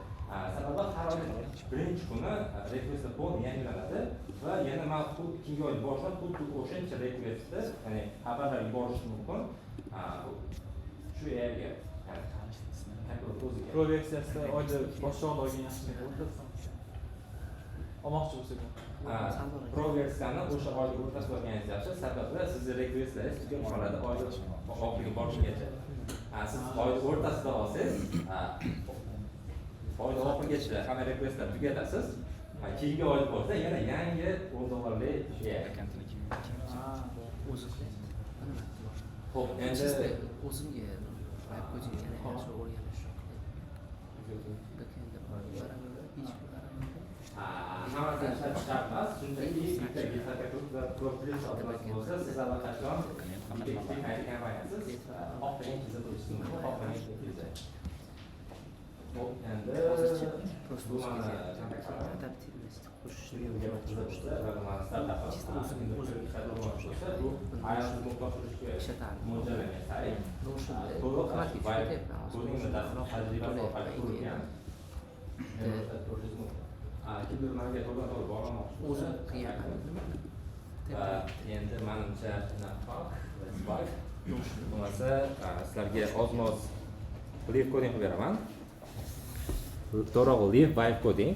Sababi har oyda birinchi kuni requestlar to'liq yangilanadi va yana man xuddi keyingi oyni boshlab xuddi o'shancha requestni, ya'ni xabarlar yuborishim mumkin shu AIga, ya'ni Copilot o'ziga. Pro versiyasida oyda boshqa olgan yaxshi bo'ladi. Olmoqchi bo'lsak ham. Pro versiyani o'sha oyni o'rtasida olganingiz yaxshi, sababi sizni requestlaringiz tugab qoladi oyni oxiriga borgungacha. Siz oyni o'rtasida olsangiz, oyni oxirigacha hamma requestlar tugatasiz. Keyingi oyni boshida yana yangi 10 dollarlik AI. O'zi Xo'p, endi чисто o'zimga vibe coding yana yaxshi o'rganish. Backendda Laravelda, PHP Laravelda. Hammasini ishlab chiqarmas, shunchaki bitta GitHub Copilot va Pro Plus olmoqchi bo'lsa, siz allaqachon bitta kichik IT kompaniyasiz, xohlagan kizda qo'yishingiz mumkin, xohlagan kizda. Просто Bu mani Adaptivность qo'shishni kimga bo'lsa va mani startapim Чисто o'zim bo'lsa, bu iOS topshirishga ishlatardim. mo'ljallangan sayt. Notionda To'liq avtomatik vibe ishlatyapman hozir. codingni tajribasi orqali qurilgan. Kimdir menga to'g'ridan to'g'ri bog'lanmoqchi bo'lsa, O'zim qilganman. Va endi manimcha nafaq va Spark bo'lmasa, sizlarga ozmoz live coding qilib beraman. To'g'rirog'i live vibe coding.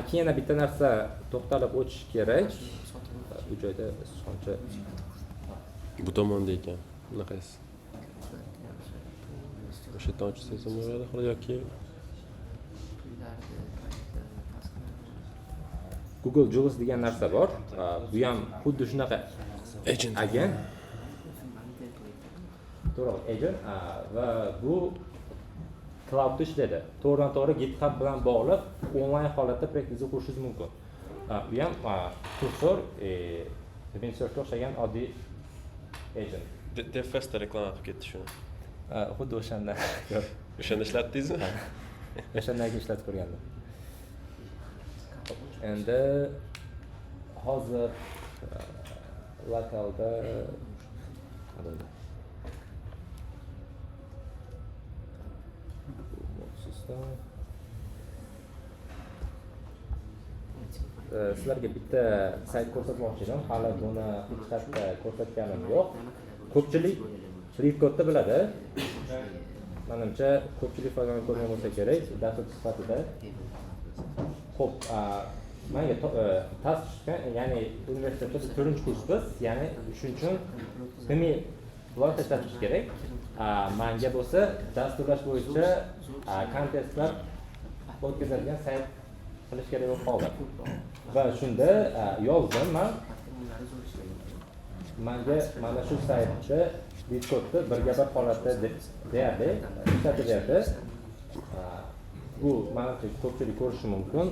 Keyin yana bitta narsa to'xtalib o'tish kerak. Bu joyda sichqoncha Bu tomonda ekan. Bunaqasi. O'sha yerdan ochsangiz ham bo'ladi, xolos yoki Google Jules degan narsa bor. Bu ham xuddi shunaqa agent. Agent. To'g'ri, agent va bu cloudda ishlaydi. To'g'ridan to'g'ri GitHub bilan bog'liq onlayn holatda proyektingizni qurishingiz mumkin. Bu ham Cursor, Windsurfga o'xshagan oddiy agent. DevFestda reklama qilib ketdi shuni. Xuddi o'shanda. O'shanda ishlatdingizmi? O'shandan keyin ishlatib ko'rgandim. Endi hozir lokalda system. Sizlarga bitta sayt ko'rsatmoqchi edim. Hali buni hech qayerda ko'rsatganim yo'q. Ko'pchilik LeetCode'ni biladi. Menimcha ko'pchilik foydalanib ko'rgan bo'lsa kerak dastur sifatida. Xo'p, menga task tushgan, ya'ni universitetda biz 4-kursmiz, ya'ni shuning uchun nima loyiha ishlatish kerak. Menga bo'lsa dasturlash bo'yicha kontestlar o'tkazadigan sayt qilish kerak bo'lib qoldi. Va shunda yozdim men. Menga mana shu saytda LeetCode'ni birga bir holatda deyarli ishlatib berdi. Bu manimcha ko'pchilik ko'rishi mumkin.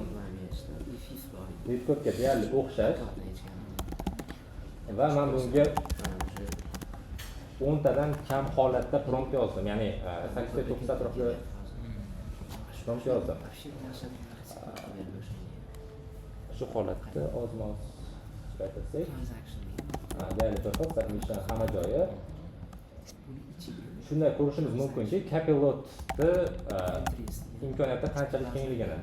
LeetCode'ga deyarli o'xshash va men bunga 10 tadan kam holatda prompt yozdim, ya'ni 8 ta 9 atrofida prompt yozdim. Shu holatda ozmoz ishlatilsak, deyarli bir xil submission hamma joyi. Shunday ko'rishimiz mumkinki, Copilotni imkoniyati qanchalik kengligini.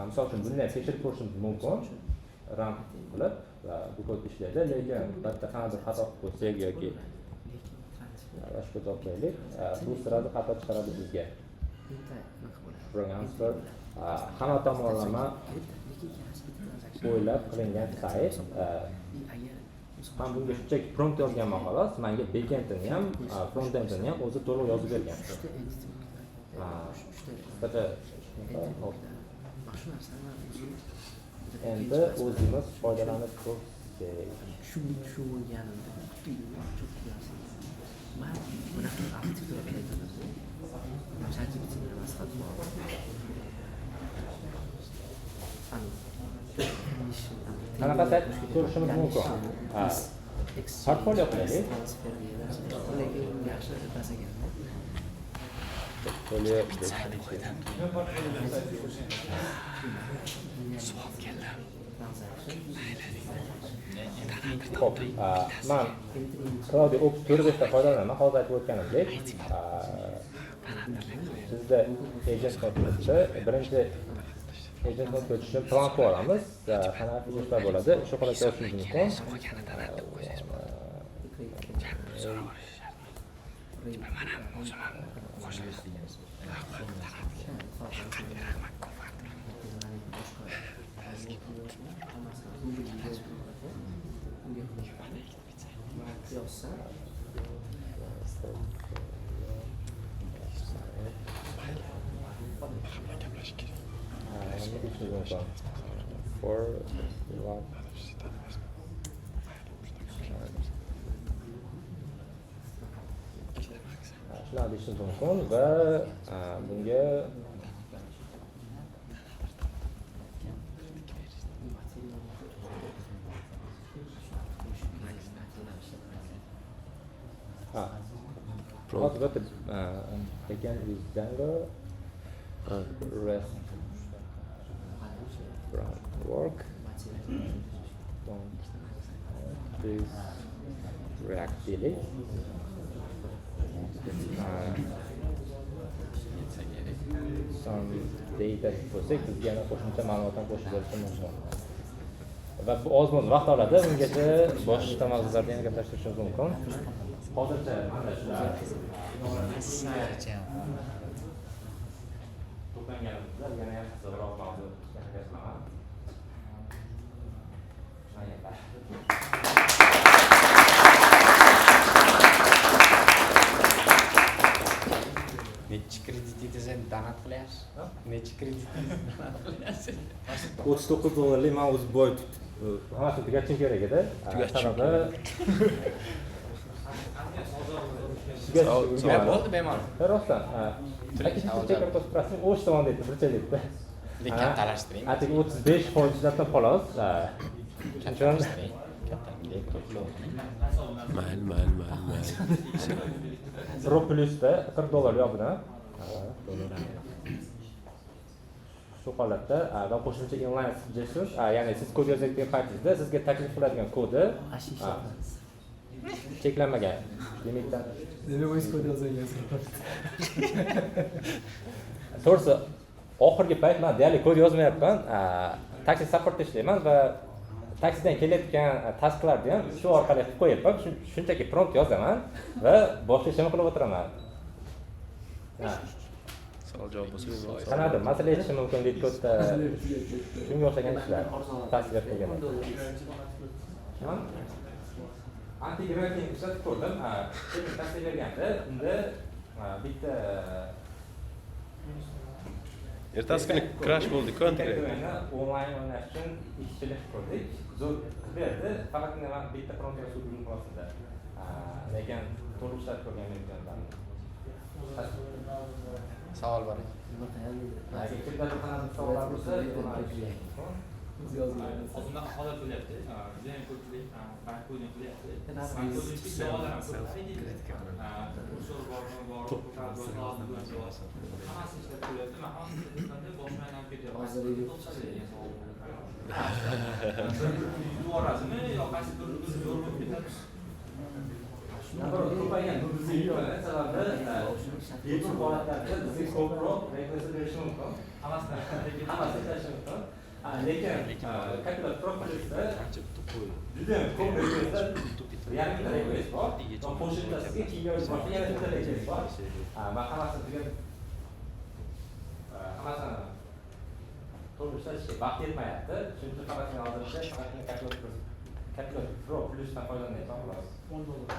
Misol uchun bunday tekshirib ko'rishimiz mumkin. Run qilib va bu kod ishlaydi, lekin bitta qanday xato qilib qo'ysak yoki boshqa javob beraylik, bu sirada xato chiqaradi bizga. Wrong answer. Hamma tomonlama o'ylab qilingan sayt. Men bunga shunchaki prompt yozganman xolos, menga backendini ham, frontendini ham o'zi to'liq yozib bergan. Qisqacha endi o'zimiz foydalanib ko'rsak. Tushunganimda man bunaqa arxitektura aytamiz. ChatGPTni maslahat bor. Qanaqa sayt ko'rishimiz mumkin? Portfolio qilaylik. Yaxshi bas ekan. Portfolio. Savol keldi. Xo'p, men Claude Opus 4.5 da foydalanaman. Hozir aytib o'tganimdek, bizda agent mode birinchi agent mode o'tishni plan qilib olamiz. Qanaqa featurelar bo'ladi? Shu holatda yozishimiz mumkin. For one. Shularni deyishimiz mumkin va bunga hozir backend with Django. REST framework don't use React deylik. Some data bo'lsak, bizga yana qo'shimcha ma'lumot ham qo'shib berishi mumkin. Va bu oz-moz vaqt oladi, ungacha boshqa mavzularda ham gaplashishimiz mumkin. Hozircha mana shular to'planganimizda yana ham qiziqroq mavzu harakat qilaman. Nechi kreditingizni donat qilyapsiz? Nechi kreditingizni donat qilyapsiz? 39 dollarlik men o'zi boy hammasini tugatishim kerak edi. Tugatishim kerak. Bo'ldi bemalol. Rostdan. Aka, o'sh tomon debdi, burcha debdi. Lekin kattalashtiring. Atigi 35% ishlatdim xolos. Kattalashtiring. Mayli, mayli, mayli, mayli. Pro Plusda 40 dollar yo'q-da. Shu holatda va qo'shimcha inline suggestions, ya'ni siz kod yozayotgan paytingizda sizga taklif qiladigan kodi cheklanmagan. Limitdan. Demak, o'z kod yozgansiz. To'g'risi, oxirgi payt men deyarli kod yozmayapman. Taksi supportda ishlayman va taksidan kelayotgan tasklarni ham shu orqali qilib qo'yapman. Shunchaki prompt yozaman va boshqa ishimni qilib o'tiraman. Savol javob bo'lsa bemalol. Qanaqadir masala yechishi mumkin LeetCode'da shunga o'xshagan ishlar tasvir qilgan. Antigravity ishlatib ko'rdim. Lekin tavsiya berganda unda bitta ertasi kuni crash bo'ldi-ku antigravity. Onlayn o'ynash uchun ishchilik ko'rdik. Zo'r qilib berdi. Faqatgina men bitta prompt yozib ulgurdim xolosida. Lekin to'liq ishlatib ko'rganman. Savol bor. Agar kimdadir qanday savollar bo'lsa, O'zi yozgan. Hozir bunaqa holat bo'lyapti. Juda ham ko'pchilik bank coding qilyapti. Bank coding savollar ham ko'p. Kursor bormi, bor, hammasini ishlab ko'ryapti. Men hammasini ishlatganda boshim aylanib ketyapti. To'xtadi degan savol. Yuboradimi yo qaysi bir zo'r bo'lib ketadi? Ko'paygan bu bizni yutadi. Sababi bepul holatlarda bizga ko'proq request berishi mumkin. Hammasini Hammasi ishlashi mumkin. Lekin Copilot Pro Plus'da juda ko'p requestlar, yarimta request bor. Va qo'shimchasiga keyingi oyda boshqa yana bitta request bor. Va hammasini tugatib hammasini to'liq ishlashga vaqt yetmayapti. Shuning uchun faqatgina hozircha faqatgina Copilot Pro Plus'dan foydalanyapman xolos. 10 dollar.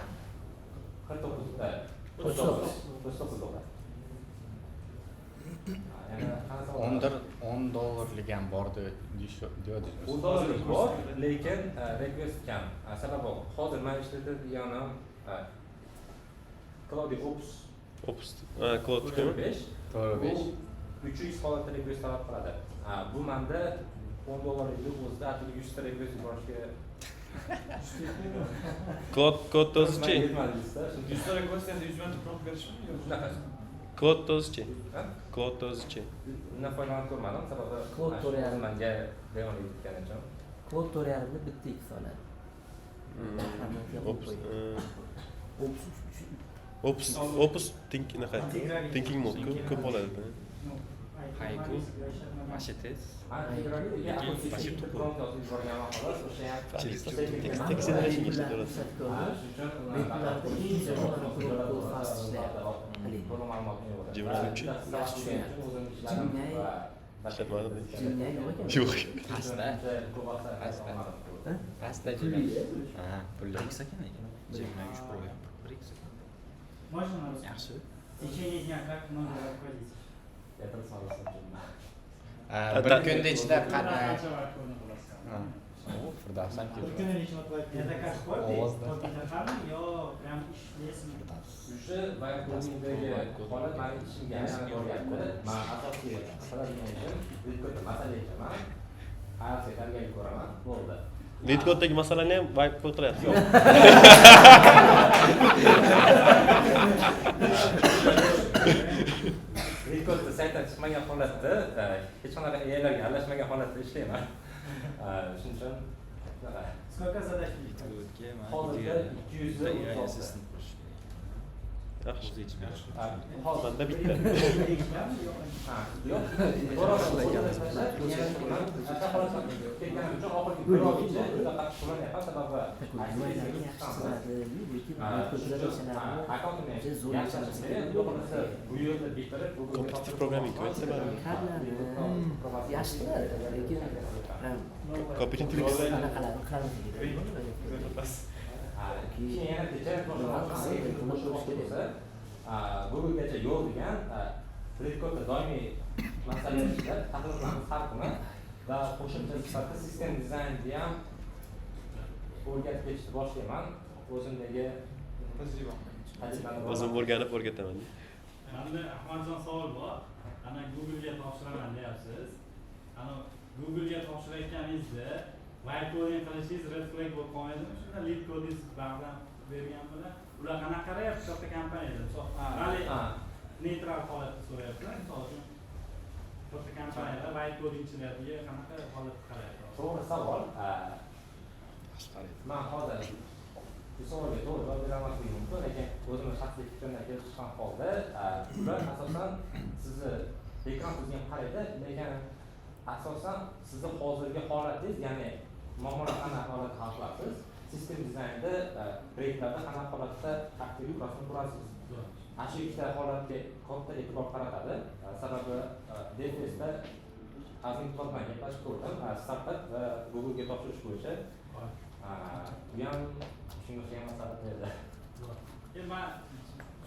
49 dollar. 10 dollarlik ham bor deyodingiz. 10 dollarlik bor, lekin request kam. Sababi hozir men ishlatadiganim Claude Opus. Opus, Claude 5. To'g'ri 5. 300 holatda request talab qiladi. Bu menda 10 dollarlik o'zida atigi 100 ta request yuborishga Claude Code o'zichi? 100 ta request endi 100 marta prompt berishmi yo shunaqa? Claude o'zichi? Claude o'zichi? Undan foydalanib ko'rmadim, sababi Claude to'rt manga bemalol yetgani uchun. Claude 4.5 ni bitta x oladi. Opus Opus thinking mode ko'p oladi. Haiku вообще tez. Lekin prompt yozib yuborganman xolos, o'sha ham Tekstilashga ishlataveradi. Gemini 3 ishlatmadim. Yo'q. Pastda. Pastda. Pastda juda. Ha, pulli. X ekan lekin. Gemini 3 Pro ham 1 X. Можно на русском? Yaxshi. В течение дня как много входить? Bir kunda ichida Qancha vaqt qilasiz? Firdavs ham Bir kunda necha marta Это как хобби, hobbi yo прям ishlaysizmi? O'sha vibe codingdagi holat mani ishimga aylanib boryapti. Men asosiy qiladigan ishim LeetCode'da masala yechaman. IELTSga tayyorgarlik ko'raman, bo'ldi. LeetCode'dagi masalani ham vibe code qilyapsiz. Yo'q. LeetCode'da saytdan chiqmagan holatda holatda, hech qanaqa AIlarga aralashmagan holatda ishlayman. Shuning uchun shunaqa. Сколько задач? Hozirda 236. Yaxshi. Hozir Manda bitta. Ha, yo'q. Ketganim uchun oxirgi bir oygacha juda qattiq shug'ullanyapman, sababi Nimalarni yaxshi chizadi, lekin akkauntimni juda zo'r yaxshilashim kerak. Xudo xohlasa, bu yerda bitirib, Google'ga Competitive programming aytsa baribir. Kadrlarni yaxshi qiladi, lekin prям Competitive anaqalarni qilamiz. Keyin yana bitta bo'lsa, Googlegacha yo'l degan LeetCode doimiy masala ishlab tahlil qilamiz har kuni va qo'shimcha sifatida system dizaynni ham o'rgatib ketishni boshlayman o'zimdagi tajribani. O'zim o'rganib o'rgataman. Manda, Ahmadjon, savol bor. Ana, Google'ga topshiraman deyapsiz. Ana, Google'ga topshirayotganingizda vibe coding qilishingiz red flag bo'lib qolmaydimi? Shunda LeetCodingiz ba'zan bergan bilan ular qanaqa qarayapti katta kompaniyada? Misol, hali neytral holatda so'rayapman. Misol uchun, katta kompaniyalar vibe codingchilarga qanaqa holatda qarayapti? To'g'ri savol. Man hozir bu savolga to'g'ri javob berolmasligim mumkin, lekin o'zimni shaxsiy fikrimdan kelib chiqqan holda, ular asosan sizni backgroundingizga ham qaraydi, lekin asosan sizni hozirgi holatingiz, ya'ni muammolar qanday holatda hal qilasiz, system dizaynda proyektlarda qanaqa holatda arxitekturasini qurasiz, ana shu ikkita holatga katta e'tibor qaratadi. Sababi DFSda Azim bilan gaplashib ko'rdim, startap va Googlega topshirish bo'yicha. Bu ham shunga o'xshagan maslahat berdi. E, man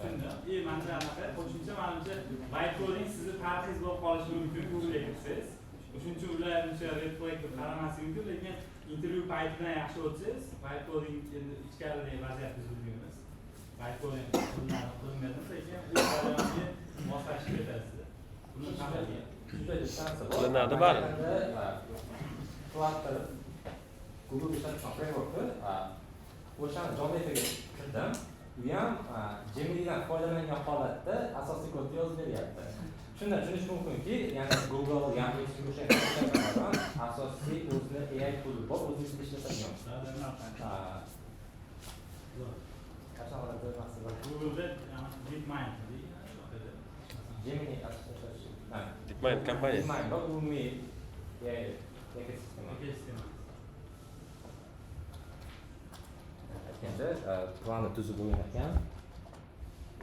tushundim. E, manda anaqa qo'shimcha, manimcha, vibe coding sizni tarixingiz bo'lib qolishi mumkin Googlega kirsangiz. O'shuning uchun ular uncha red flag deb qaramasligi mumkin, lekin intervyu paytidan yaxshi o'tsangiz, vibe coding, endi ichkaridagi vaziyat biz bilmaymiz. Vibe coding qilinmaydi, lekin u jarayonga moslashib ketasiz. Buni qanday Juda distansiya bor. Qilinadi baribir. Flutter Google ishlatgan frameworkni, o'shani jonli efirga kirdim. U ham Geminidan foydalangan holatda asosiy kodni yozib beryapti. Shundan tushunish mumkinki, ya'ni Google, Yandex o'sha asosiy o'zini AI tooli bor, o'zingiz ishlatadigan. Qachon holatda maqsad bor? Google'da DeepMind. Gemini. DeepMind kompaniya. DeepMind bor, umumiy AI ekosistema. Ekosistema. Aytgancha, planni tuzib bo'lgan ekan.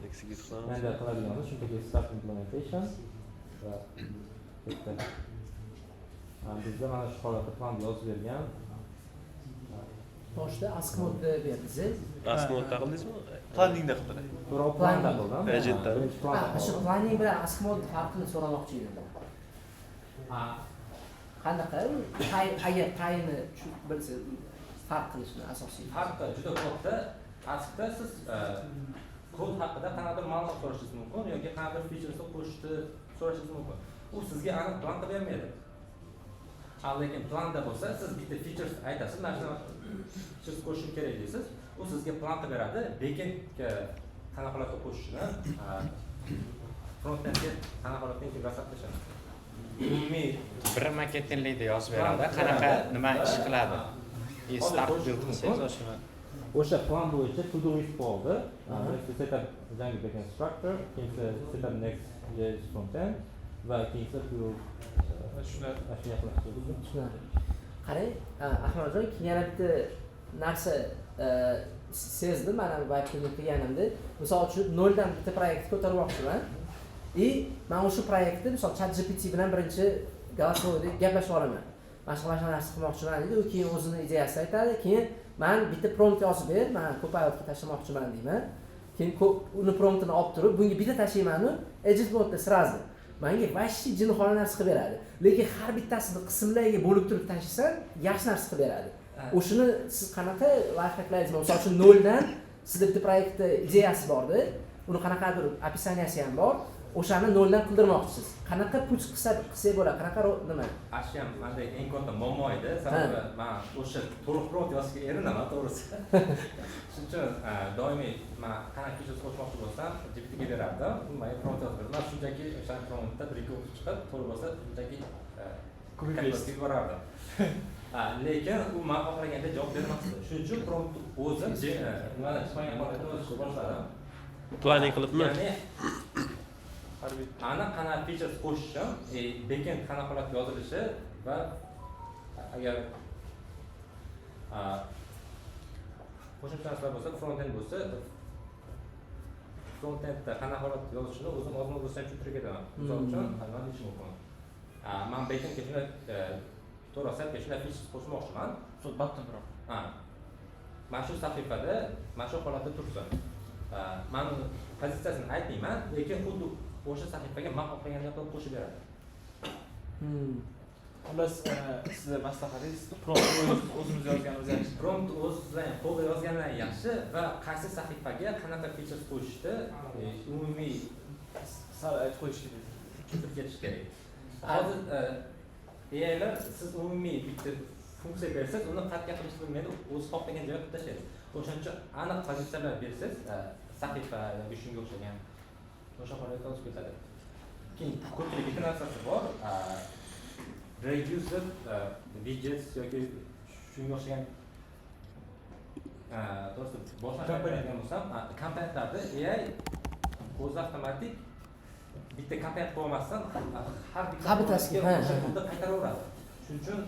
Execute qilamiz. Endi qiladiganimiz shunchaki start implementation va bitta. Bizda mana shu holatda plan yozib bergan. Boshida ask mode berdingiz. Ask mode qildingizmi? Planningda qildilar. To'g'ri, planda qildim. Agentda. Birinchi plan. Ha, shu planning bilan ask mode farqini so'ramoqchi edim. Qanaqa? Agar tayini bilsa, farq qilishni asosiy. Farqi juda katta. Askda siz kod haqida qanaqadir ma'lumot so'rashingiz mumkin yoki qanaqadir featuresni qo'shishni so'rashingiz mumkin. U sizga aniq plan qilib bermaydi. Lekin planda bo'lsa, siz bitta features aytasiz, mana shuni features qo'shishim kerak deysiz, u sizga plan qilib beradi, backendga qanaqa holatda qo'shishni, frontendga qanaqa holatda integratsiya qilishini. Umumiy bir maketinlikda yozib beradi, qanaqa nima ish qiladi. И start build qilsangiz o'shani. O'sha plan bo'yicha to do list bo'ldi. Birinchisi setup Django backend structure, ikkinchisi setup Next.js frontend va ikkinchisi build. Shular. Shunday qilish. Tushunarli. Qarang, Ahmadjon, keyin yana bitta narsa sezdim man ham vibe coding qilganimda. Misol uchun, noldan bitta proyekt ko'tarmoqchiman. И man o'sha proyektni, misol, ChatGPT bilan birinchi голосовойda gaplashib olaman. Mana shu, mana shu narsa qilmoqchiman deydi, u keyin o'zini ideyasini aytadi, keyin man bitta prompt yozib ber, man Copilotga tashlamoqchiman deyman. Keyin uni promptini olib turib, bunga bitta tashlaymanu, agent modda сразу manga вообще jinxona narsa qilib beradi. Lekin har bittasini qismlarga bo'lib turib tashlasan, yaxshi narsa qilib beradi. O'shani siz qanaqa lifehacklaysiz? Misol uchun, noldan sizda bitta proyektda ideyasi borda, uni qanaqadir описанияsi ham bor. O'shani noldan qildirmoqchisiz. Qanaqa путь qilsak bo'ladi? Qanaqa nima? Shu ham manda eng katta muammo edi. Sababi man o'sha to'liq prompt yozishga erinaman, to'g'risi. Shuning uchun doimiy man qanaqa features qo'shmoqchi bo'lsam, GPTga berardim. U menga prompt yozib berdi. Man shunchaki o'sha promptda bir ikki o'qib chiqib, to'g'ri bo'lsa shunchaki Copy paste. Yuborardim. Lekin u man xohlaganda javob bermasdi. Shuning uchun prompt o'zim nimadan chiqmagan holatda yozishni boshladim. Planning qilibmi? Ya'ni aniq qanaqa features qo'shishim, backend qanaqa holatda yozilishi va agar qo'shimcha narsalar bo'lsa, frontend bo'lsa, frontendda qanaqa holatda yozishini o'zim ozma bo'lsa ham tushuntirib ketaman. Misol uchun, nima deyishim mumkin? Man backendga shunday, to'g'ri, saytga shunday features qo'shmoqchiman. Button biroq. Ha. Mana shu sahifada, mana shu holatda tursin. Man uni pozitsiyasini aytmayman, lekin xuddi o'sha sahifaga man xohlaganday qilib qo'shib beradi. Xullas, sizni maslahatingiz prompt o'zimiz yozganimiz yaxshi. Prompt o'zingizdan qo'lda yozgandan yaxshi va qaysi sahifaga qanaqa features qo'shishni umumiy sal aytib qo'yish kerak. Tushuntirib ketish kerak. Hozir AIlar siz umumiy bitta funksiya bersangiz, uni qayerga qilishni bilmaydi, o'zi xohlagan joyga qilib tashlaydi. O'shaning uchun aniq pozitsiyalar bersangiz, sahifa yoki shunga o'xshagan o'sha holatda o'tib ketadi. Keyin ko'pchilik bitta narsasi bor, reused widgets yoki shunga o'xshagan, to'g'risi boshqa aytadigan bo'lsam, komponentlarni AI o'zi avtomatik bitta komponent qo'ymasdan har bittasiga o'sha kodni qaytaraveradi. Shuning uchun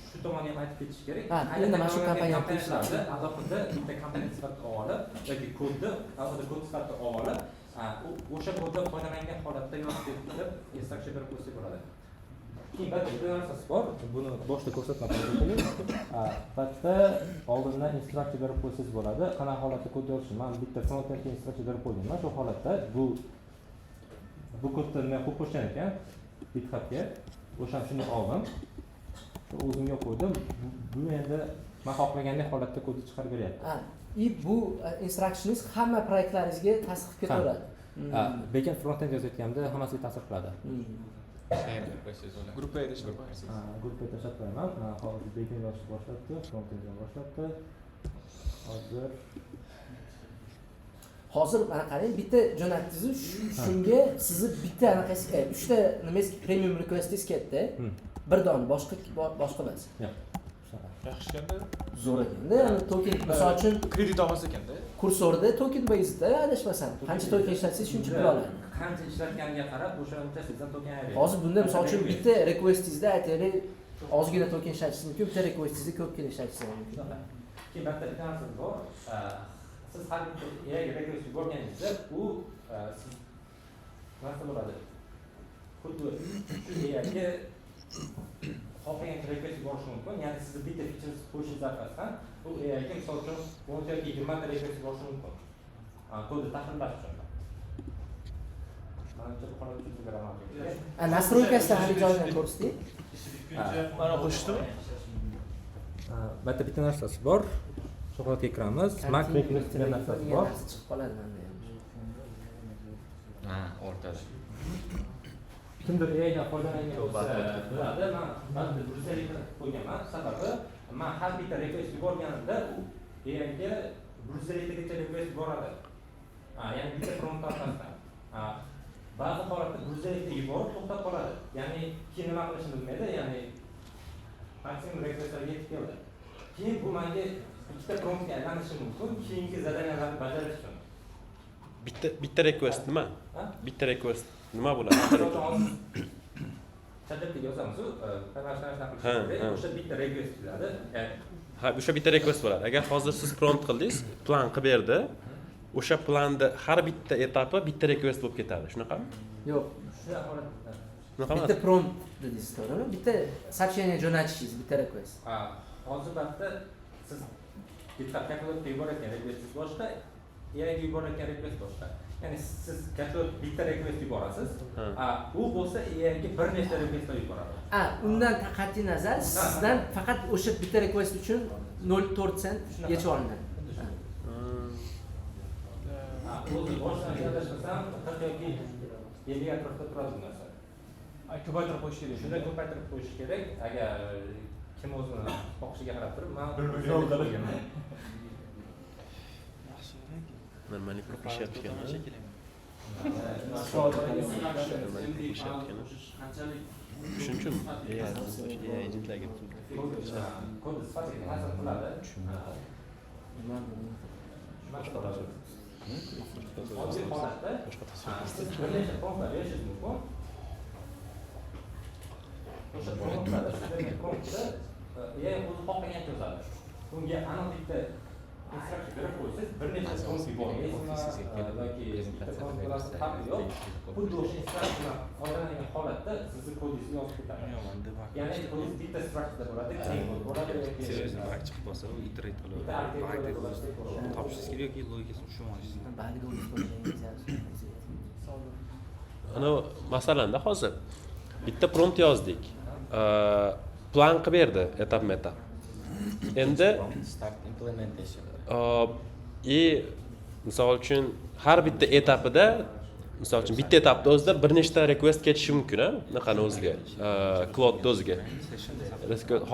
shu tomonni ham aytib ketish kerak. Endi mana shu komponentlarni alohida bitta komponent sifatida olib yoki kodni alohida kod sifatida olib, o'sha koddan foydalangan holatda yozib ketib, instruksiya berib qo'ysak bo'ladi. Keyin bitta narsasi bor, buni boshida ko'rsatmadim. Bitta oldindan instruksiya berib qo'ysangiz bo'ladi. Qanaqa holatda kod yozishni men bitta frontendga instruksiya berib qo'yganman. Shu holatda bu kodni men qo'yib qo'shgan ekan GitHubga. O'shani shuni oldim. O'zimga qo'ydim. Bu endi men xohlagandek holatda kodni chiqarib beryapti. И bu instructioningiz hamma proyektlaringizga ta'sir qilib ketaveradi. Backend frontend yozayotganda hammasiga ta'sir qiladi. Share qilib qo'ysangiz bo'ladi. Gruppaga tashlab qo'yasiz. Gruppaga tashlab qo'yaman. Hozir backend yozishni boshlabdi, frontend boshlabdi. Hozir mana qarang, bitta jo'natdingiz, shunga sizni bitta anaqasi, uchta nimangiz premium requestingiz ketdi. Bir dona, boshqa emas. Yo'q. Yaxshi ekanda. Zo'r ekanda. Ya'ni token, misol uchun kredit olmasa ekanda. Kursorda token base'da adashmasam, qancha token ishlatsangiz shuncha pul oladi. Qancha ishlatganiga qarab o'shancha sizdan token ayiradi. Hozir bunda misol uchun bitta requestingizda aytaylik, ozgina token ishlatishingiz mumkin, bitta requestingizda ko'pgina ishlatishingiz mumkin. Keyin bitta narsasi bor. Siz har bitta AI request yuborganingizda u siz narsa bo'ladi. Xuddi shu AIga xohlagan request yuborishi mumkin. Ya'ni sizni bitta features qo'yishingiz orqasidan u AIga misol uchun 10 yoki 20 ta request yuborishi mumkin. Kodni tahrirlash uchun. Manimcha bu holatda tushuntirib beraman. Настройкасida hali joyini ko'rsating. Mana qo'shdimi? Bitta bitta narsasi bor. Shu holatga kiramiz. Mac request degan narsasi bor. Chiqib qoladi menda ham. Ha, o'rtada. Kimdir AIdan foydalangan bo'lsa biladi. Man 150 ta qo'yganman. Sababi man har bitta request yuborganimda u AIga 150 tagacha request yuboradi. Ya'ni bitta prompt orqasidan. Ba'zi holatda 150 ta yuborib to'xtab qoladi. Ya'ni keyin nima qilishini bilmaydi, ya'ni maksimum requestlarga yetib keldi. Keyin bu menga ikkita promptga aylanishi mumkin, keyingi zadaniyalarni bajarish uchun. Bitta request nima? Bitta request nima bo'ladi? ChatGPTga yozamiz-ku, o'sha bitta request keladi. Ha, o'sha bitta request bo'ladi. Agar hozir siz prompt qildingiz, plan qilib berdi. O'sha planda har bitta etapi bitta request bo'lib ketadi. Shunaqami? Yo'q. Shunaqa Bitta prompt dedingiz, to'g'rimi? Bitta сообщение jo'natishingiz, bitta request. Ha, hozir bitta siz GitHub Copilotga yuborayotgan requestingiz boshqa, AIga yuborayotgan request boshqa. Ya'ni siz Copilot bitta request yuborasiz, u bo'lsa AIga bir nechta requestlar yuboradi. Undan qat'iy nazar sizdan faqat o'sha bitta request uchun 0.4 sent yechib olinadi. O'zi boshdan adashmasam 40 yoki 50 atrofida turadi bu narsa. Ko'paytirib qo'yish kerak. Shunda ko'paytirib qo'yish kerak. Agar kim o'zini xohishiga qarab turib, man 1 million qilib. Нормальный prompt ishlayapti ekan. Нормальный ishlayapti ekan. Shuning uchun AI agentlarga Kod sifatiga ta'sir qiladi. Nima bu? Boshqa Oddiy holatda siz bir necha promptlar berishingiz mumkin. O'sha promptlarda, siz bergan promptda AI o'zi xohlagancha yozadi. Unga aniq bitta instruksiya berib qo'ysangiz, bir necha prompt yubormaysizmi yoki bitta prompt bo'lasi, farqi yo'q. Xuddi o'sha instruksiyadan foydalangan holatda sizni kodingizni yozib ketadi. Ya'ni kodingiz bitta structureda bo'ladi, clean kod bo'ladi yoki Серьезно, bug chiqib qolsa, u iterate qilib, bitta arxitektura bo'ladi. Topishingiz kerak yoki logikasini tushunib olishingiz kerak. Bagda o'zi yaxshi. Ana, masalanda hozir bitta prompt yozdik. Plan qilib berdi etapma etap. Endi Start implementation. И misol uchun har bitta etapida, misol uchun bitta etapda o'zida bir nechta request ketishi mumkin, a, bunaqani o'ziga, Claude o'ziga.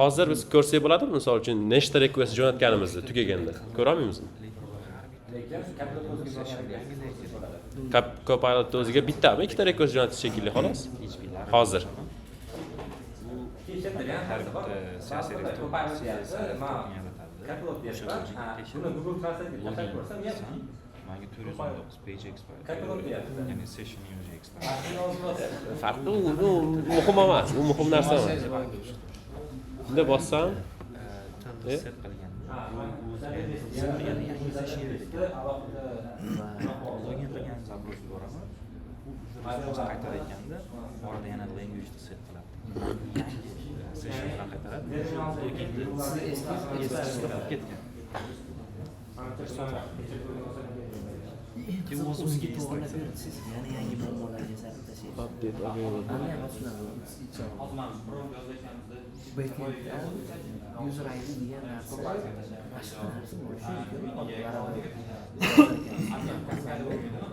Hozir biz ko'rsak bo'ladimi, misol uchun nechta request jo'natganimizni tugaganda ko'ra olmaymizmi? Lekin Copilot o'ziga borgan request bo'ladi. Copilot o'ziga bittami, ikkita request jo'natish shekilli, xolos hozir. Keyin ham Har narsa bor. bitta CSRF Copilot deyapti, CSRF man token yaratadi. Copilot O'sha deyapman. tokenni tekshirib, Buni Google Translate tashlab login ko'rsam, qilsam, manga 419 page expire. Copilot deyapti. Ya'ni sessioning o'zi expire. Shuni yozib olyapti. Farqi u muhim emas, u muhim narsa emas. Bunda bossam, e? Set qilganda Ha, u o'zi yana yangi session yaratadi. Alohida Login qilgan запрос yuboraman. U уже response qaytarayotganda orada yana language set qiladi. Yangi session bilan qaytaradi. Loginni eskisida qolib ketgan. Keyin o'zi O'ziga unga to'g'irlab instruksiya berdi, siz yana yangi muammolarga zarb tashlaysiz. Update available. Mana ham tushunadi. Hozir mana prompt yozayotganimizda Backendda user ID degan narsa, boshqa narsa bo'lishi mumkin.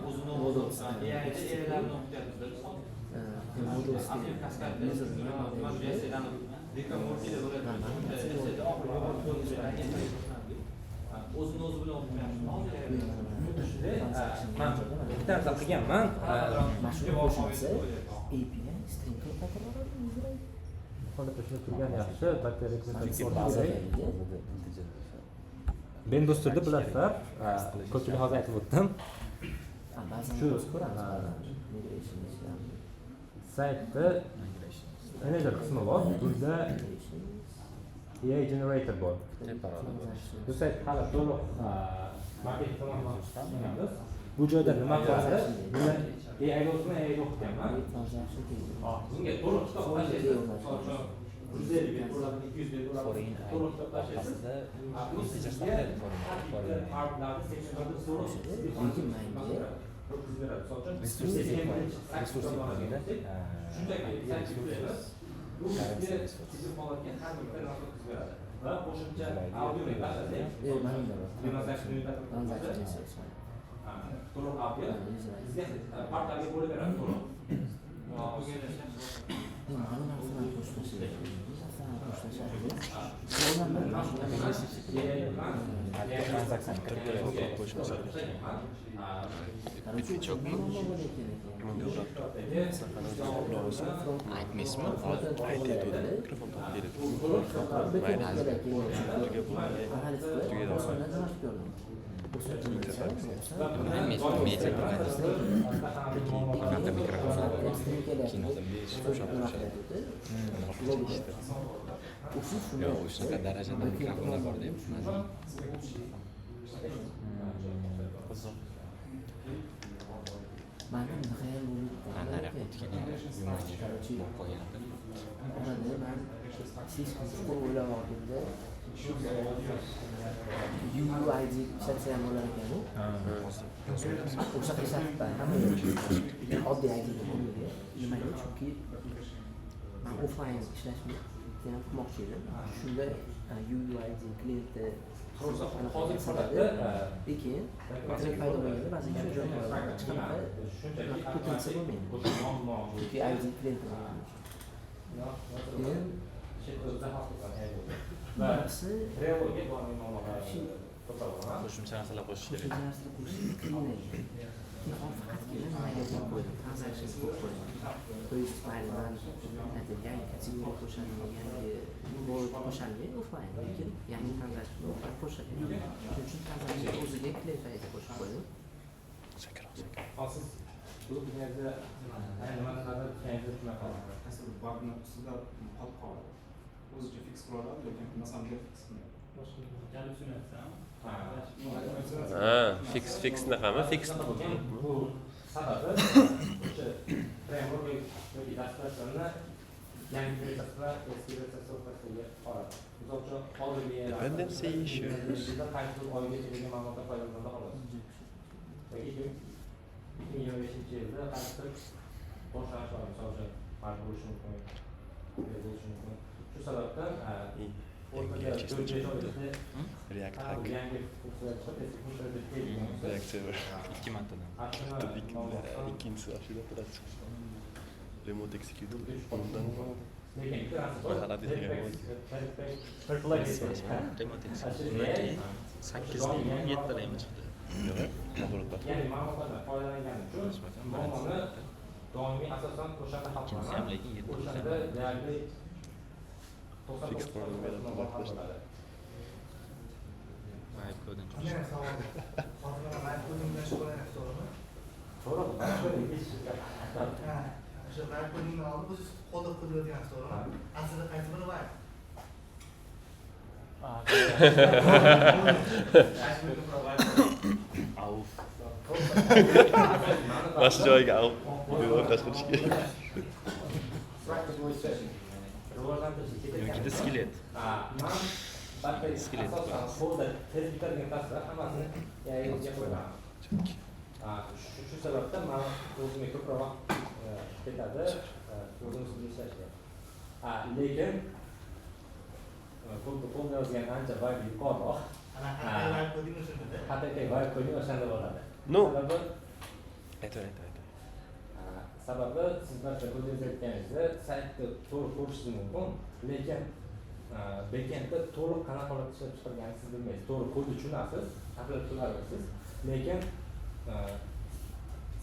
O'zini o'zi AI-larni o'qityapmiz. Model user O'zini o'zi bilan o'qiyapmiz. Xuddi shunday, man bitta narsa qilganman. Mana shuni qo'shilsa, API string qilib qaytarib user ID. Holatda shuni turgan yaxshi, bitta request Chunki kerak. Bendosterda bilasizlar, ko'pchilik hozir aytib o'tdim. Ba'zan Shu biz ko'ramiz, ba'zan migration ishlarni. Saytda manager qismi bor. Bunda AI generator bor. Bu sayt hali to'liq marketing tomonidan emas. Bu joyda nima qiladi? Buni AI o'zini AI o'qitganman. Transaction table. Bunga to'liq kitob tashlaysiz. Misol uchun 150 bet bo'ladi, 200 bet bo'ladi. Foreign To'liq kitob tashlaysiz. orqasida U integer sizga saqlaydi foreign har bitta foreign partlarni sectionlarni to'liq Lekin manga o'tkazib beradi. Misol uchun Resource eng birinchi resource sakkiz yuklaydi. Shunchaki sakkiz Resources bu currency sizga resource. sizni holatga har bitta narsa o'tkazib beradi va qo'shimcha audio tashlasak, manimda bor. Transaction Transaction resource. To'liq audio User ID. sizga partlarga bo'lib beradi to'liq. Mana narsalar qo'shmashi. Narsalar qo'shlashadi. Transaksiyani kiritib Qo'shmasa kerak. Короче, muammo bo'layotgan ekan. Bunga urab turib. Aytmaysizmi hozir? Ayt aytuvdim. Mikrofon topib beradi. Mayli. Tugab bo'ldi. Tugadi. Aytmaysizmi media Bunaqa mikrofonlar bor. Kinoda besh ushlab turishadi. Yo'q, shunaqa darajada mikrofonlar borda. Mazza. Qiziq. Manda bunaqa ham bo'lib Man naryoqqa o'tganda yumanga bo'lib qolgandi. Orada man слишком chuqur o'ylab oldimda, UUID ishlatsa ham bo'lar ekan u. O'shaqa ishlatibman hamma yerda. Oddiy ID o'rniga. Nimaga? Chunki man offline ishlashni ham qilmoqchi edim. Shunda UUID klientni To'g'risi, hozirgi holatda Lekin internet paydo bo'lganda ba'ziga shu joy hech qanaqa shunchaki potensiya bo'lmaydi. O'sha muammo Chunki ID klient. Keyin o'zida hal qilgan bo'ldi. Va bunaqasi Trello'ga doimiy muammolar ko'proq bo'laman. Qo'shimcha narsalar qo'shish kerak. Qo'shimcha narsalar qo'shish qiyin ekan. Keyin hozir faqatgina nimaga qo'yib qo'ydim, transaction qo'yib qo'ydim. То есть mayli, man aytaylik, yangi kategoriya qo'shaman, yangi wallet qo'sholmayman offline, lekin yangi transaction offline qo'shadi. Shuning uchun transaction o'ziga klient ID qo'shib qo'ydim. Sekinroq, sekin. Hozir qiziq deganingizda, ayni nimani nazarda tutganingizni tushunmay qoldim. Qaysidir bagni ustida qotib qoladi. O'zicha fix qila oladi, lekin на самом деле fix qilmaydi. Gallyutsinatsiya. Ha, fix naqami? Fix. Bu sababi o'sha framework yoki dasturlarni yangi versiyasi bilan eski versiyasi o'rtasidagi holat. Misol uchun, hozirgi Dependency issues. Qaysidir oygacha degan ma'lumotlar foydalaniladi, xolos. Yoki 2025-yilda qaysidir boshlanish bor, misol uchun, mart bo'lishi mumkin, aprel bo'lishi mumkin. Shu sababdan o'rtada Yangi 4-5 oy ichida React hack. yangi funksiyalar chiqib, eski funksiyalar bitgan bo'lsa, React server. Ikki martadan. Ikkinchisi ashula turadi. Remote execute. Undan Lekin bitta narsa bor. G'alati degan bo'ldi. Remote execute. Undan keyin 8lik, 7lik chiqdi. Yo'q, наоборот. Ya'ni ma'lumotlardan foydalanganim uchun muammoni doimiy asosan o'shanda hal Ikkinchisi ham qilaman. lekin yetti O'shanda deyarli Fix qilib muammo hal bo'ladi. Vibe coding. Yana savol. Hozir mana vibe coding bilan shug'ullanyapsiz, to'g'rimi? To'g'ri, vibe coding hech Ha, o'sha vibe codingdan oldin o'zingiz qo'lda kod yozgansiz, to'g'rimi? Aslida qaysi biri vibe? Qaysi biri ko'proq vibe? Auf. Mana shu joyiga auf deb o'rtash qilish kerak. Structure bo'yicha rivojlantirish Yokida skelet. Man barcha Skelet asosan qo'lda tez bitadigan narsalar hammasini yayinga qo'yaman. Shu sababdan man o'zimga ko'proq vaqt ketadi o'zim ustida ishlashga. Lekin qo'lda yozgan ancha vibe yuqoriroq. Ana haqiqiy vibe coding o'shanda. Haqiqiy vibe coding o'shanda bo'ladi. No. Sababi Aytaver, aytaver, aytaver. Sababi siz barcha kod yozayotganingizda saytni to'g'ri ko'rishingiz mumkin, lekin backendda to'liq qanaqa holatda ishlab chiqilganini siz bilmaysiz. To'g'ri kodni tushunasiz, tahlil qilasiz, lekin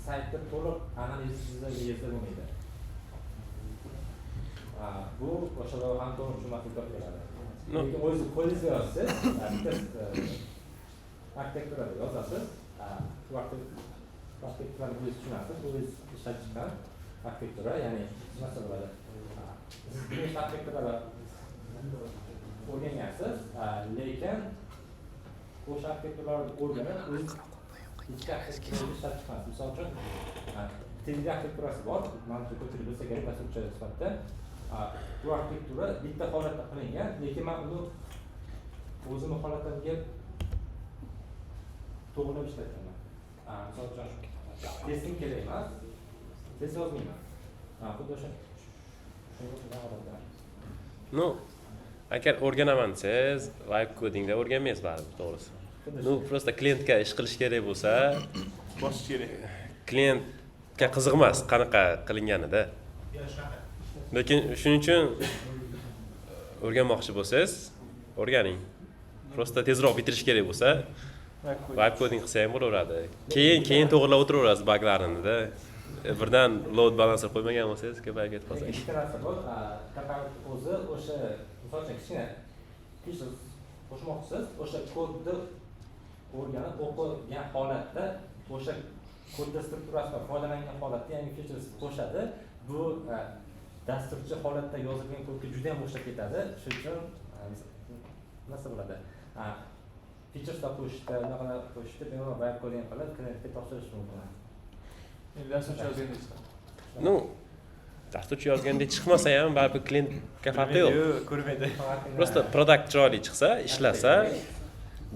saytda to'liq analiz sizga yetib bo'lmaydi. Bu o'shalar ham to'g'ri tushunmaslikka olib keladi. Lekin o'zingiz qo'lingizda yozsangiz, bitta arxitekturada yozasiz, bu arxitekturani o'zingiz tushunasiz, o'zingiz ishlab chiqqan arxitektura, ya'ni nima bo'ladi? Siz bir nechta arxitekturalar o'rgangansiz, lekin o'sha arxitekturalarni o'rganib, o'zingiz ikki arxitekturani ishlab chiqqansiz. Misol uchun, TDD arxitekturasi bor, manimcha ko'pchilik bilsa kerak dasturchi sifatida. Bu arxitektura bitta holatda qilingan, lekin men uni o'zimni holatimga to'g'rilab ishlatganman. Misol uchun, testing kerak emas, test yozmayman. Xuddi o'sha shunga o'xshagan holatlar. No, agar o'rganaman desangiz, vibe codingda o'rganmaysiz baribir, to'g'risi. Ну, просто klientga ish qilish kerak bo'lsa, bosish kerak. Klientga qiziq emas qanaqa qilinganida. Yo, shunaqa. Lekin shuning uchun o'rganmoqchi bo'lsangiz, o'rganing. Просто tezroq bitirish kerak bo'lsa, vibe coding qilsa ham bo'laveradi. Keyin to'g'rilab o'tiraverasiz buglarini-da. Birdan load balancer qo'ymagan bo'lsangiz, ko'payib ketib qolsa. Lekin bitta narsa bor, Copilot o'zi o'sha, misol uchun, kichkina features qo'shmoqchisiz, o'sha kodni o'rganib o'qigan holatda, o'sha kodda strukturasidan foydalangan holatda yangi features qo'shadi. Bu dasturchi holatda yozilgan kodga juda ham o'xshab ketadi. Shuning uchun nima bo'ladi? Featureslar qo'shishda, unaqa qo'shishda bemalol vibe coding qilib klientga topshirish mumkin. Endi dasturchi yozgandek chiqadi. Ну, dasturchi yozgandek chiqmasa ham baribir klientga farqi yo'q. Yo'q, ko'rmaydi. Просто product chiroyli chiqsa, ishlasa,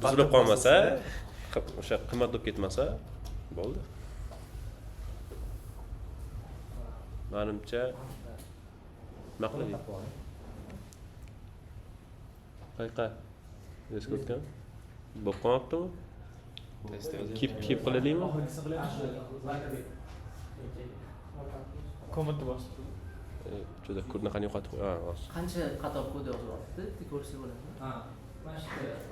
buzilib qolmasa, o'sha qimmat bo'lib ketmasa bo'ldi. Manimcha nima qiladi? Qayerqa? VS Codega? Bo'lib qolmabdimi? Keep qilaylikmi? Oxirgisini qilyapmiz. Commentni bosib. Juda ko'rnaqani yo'qotib qo'y. Ha, hozir. Qancha qator kod yozyapti? Bitta ko'rsa bo'ladimi? Ha, mana shu yerda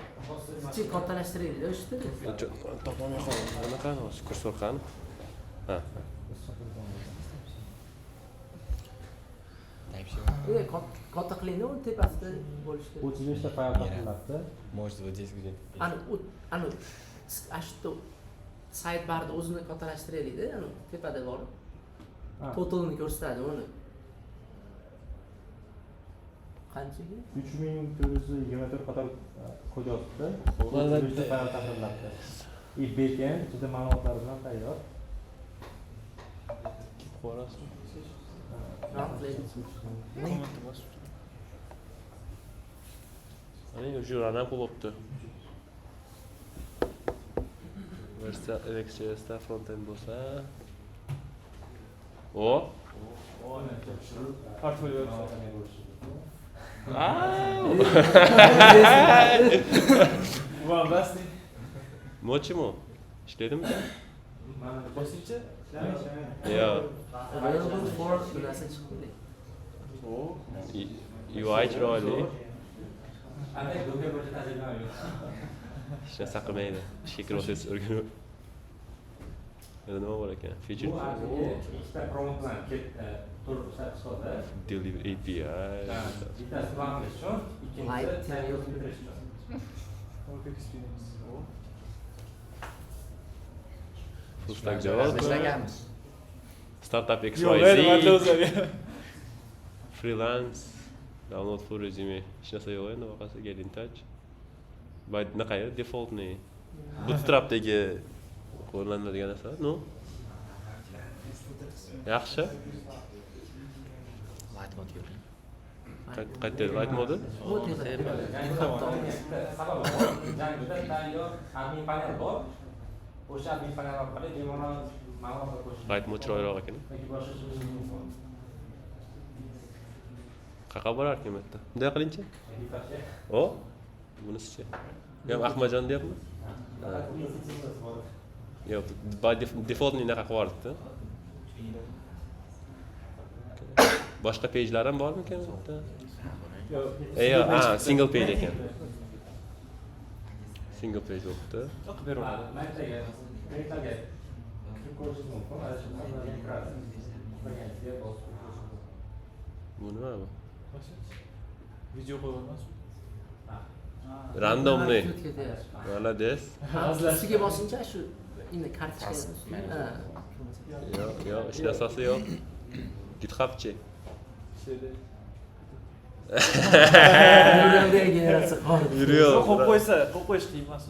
Kichik kattalashtiraylik o'sha yerda. Topolmay qoldim. Anaqa hozir kursor qani? Ha. Katta qilingda uni tepasida bo'lishi kerak. 35 ta fayl topilibdi. Может, вот здесь где-то. Ani u ani shu sidebarni o'zini kattalashtiraylikda, ani tepada borib. Totalni ko'rsatadi uni. Qanchaga? 3424 qator kod yozibdi. 35 ta fayl tahrirlabdi. И backend juda ma'lumotlar bilan tayyor. Keep qo'yasizmi? Commentni bosib. Ana уже run ham bo'libdi. Versiya Next.jsda frontend bo'lsa. O. Portfolio. Va, basti. Mochimo. Ishlaydimi? Bosingchi. Yo'q. Available for narsa chiqdi. UI chiroyli. Ana Google bo'yicha tajribam yo'q. Hech narsa qilmaydi. Ishga kirib olsangiz o'rganib. Yana nima bor ekan? Feature Bu ikkita prompt bilan turib ishlab chiqildi. Delivery API. Bittasi plan qilish uchun, ikkinchisi tayyor bitirish uchun. Work experience. Full stack developer. Ishlaganmiz. Startup Yo'q, XYZ. Freelance. Download full resume. Hech narsa yo'q endi orqasi get in touch. By nima defaultni Bootstrapdagi qo'llaniladigan narsa. No. Yaxshi. Light mode ko'ring. Qayerda light mode? Bu tepada. Sababi bor. Django'da tayyor admin panel bor. O'sha admin panel orqali bemalol ma'lumotlar qo'shish. Light mode chiroyliroq ekan. Yoki boshqa ishingiz mumkin. Qayerga borarkan bu yerda? Bunday qilingchi. O, bunisichi. Bu ham Ahmadjon deyapmi? Yo'q, by defaultni unaqa qilib yuboribdi. Boshqa page'lar ham bormikan bu yerda? Yo'q, ha, single page ekan. Single page bo'libdi. Qilib beraveradi. Mana yerga proyektlarga kirib ko'rishingiz mumkin. Ana shu qismlarga kiradi. Xohlaganingizga bosib ko'rishingiz mumkin. Bu nima bu? Video qo'yib Randomli. Молодец. Ustiga bosincha shu endi kartochka. Yo'q, yo'q, hech narsasi yo'q. GitHubchi. Generatsiya qoldi. URL. Qo'yib qo'ysa, qo'yib qo'yish qiyin emas.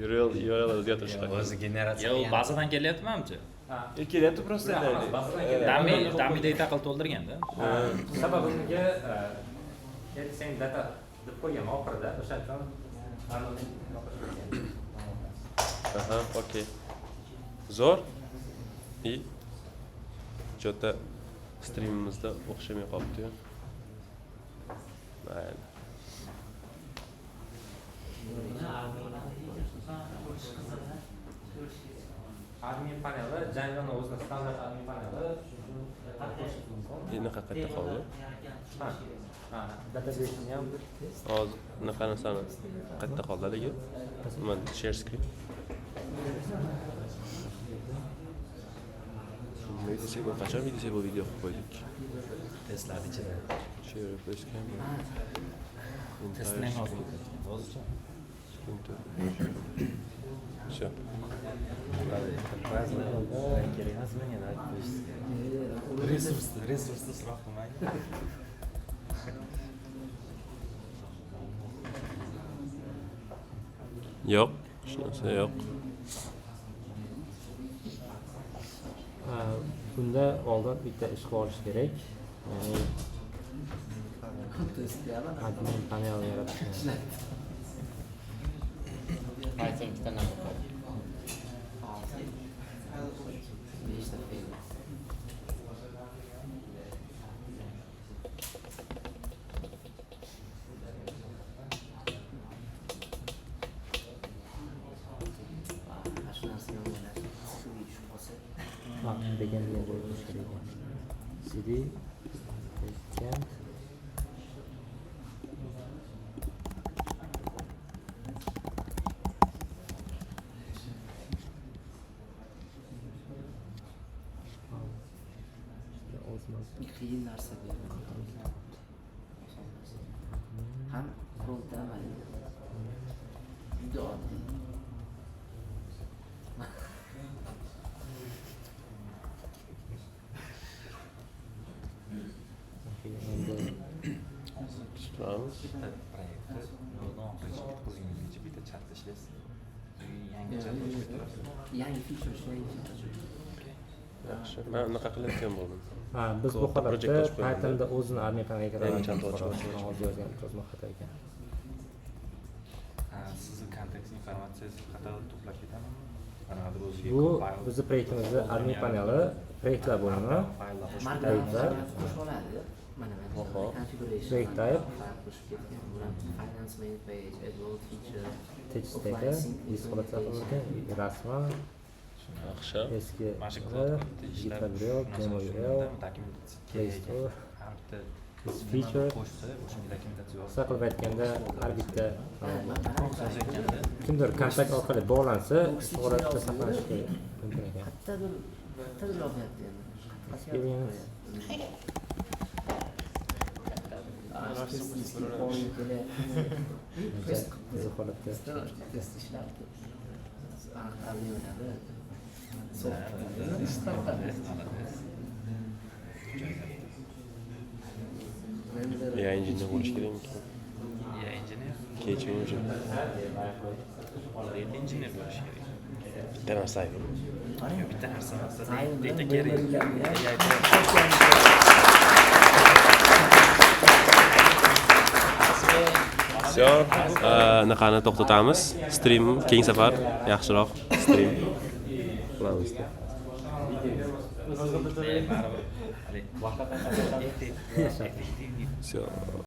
URL o'zgartirish qiyin. O'zi generatsiya. Yo'q, bazadan kelyapti manimcha. Kelyapti просто. Dummy data qilib to'ldirganda. Sababi unga sen data deb qo'ygan oxirida, o'sha uchun Aha, okey. Zo'r. И что-то strimimizda o'xshamay qolibdi-yu. Mayli. Admin paneli Django'ning o'zini standart admin paneli, shuning uchun qo'shish mumkin. Endi qayerda qoldi? Ha, database'ni ham hozir bunaqa narsani qayerda qoldi haligi? Nima share screen? Video qachon video video qilib qo'ydik? Testlar ichida. Share replace camera. Testni ham hozir hozircha. Всё. Kerak emas menga Resursni isrof qilmang. Yo'q, hech narsa yo'q. Bunda oldin bitta ish qilib olish kerak. Ya'ni admin panel yaratish. Python ikkita nima qiladi? 5ta fayl. Backend degan joyga qo'yish kerak ekan. Cd backend. Qiyin narsa bu. Ham promptda amaliy. Juda oddiy. Bitta proyektni yozdan oxirigacha bitkazguningizgacha bitta chatda ishlaysiz. Yangi chat ochib turasiz. Yangi feature, yangi feature. Yaxshi. Men unaqa qilayotgan bo'ldim. Ha, biz bu Katta project holatda ochib qo'ygandim. Pythonda o'zini admin paneliga Yangi kiradi. chat ochib ochib. Hozir yozgan yozma xato ekan. Ha, sizni kontekst informatsiyasi qayerda to'plab ketadimi? Qanaqadir o'ziga Bu compile bizni proyektimizda admin paneli, proyektlar bo'limi, fayllar qo'shib proyektlar, Qo'shib oladi. Mana mana configuration. Project type. Fayl qo'shib ketgan. Bular finance main page, add world feature. Text offline stack'i, sync disk holatda saqlangan, rasman, Yaxshi. eski Mana shu cloud ishlab GitHub URL, demo URL, dokumentatsiya Play kerak ekan. Store, Har bitta this nimani feature. qo'shsa, o'shanga dokumentatsiya yozib Qisqa qilib aytganda, har bitta Prompt yozayotganda kimdir kontakt orqali bog'lansa, shu holatda saqlanishi kerak mumkin ekan. Qayerdadir, qayerdadir yozyapti endi. Experience. Bizni holatda Test ishlabdi. Aniq problemalar. Ya injener bo'lish kerakmikan? Ya injener. Kecha уже. Data engineer bo'lish kerak. Bitta narsa ayting. Yo'q, bitta narsa emas. Ayni Data bilan kerak. bir-birini AI Всё, anaqani to'xtatamiz. Stream keyingi safar yaxshiroq stream qilamiz. Baribir haligi Всё.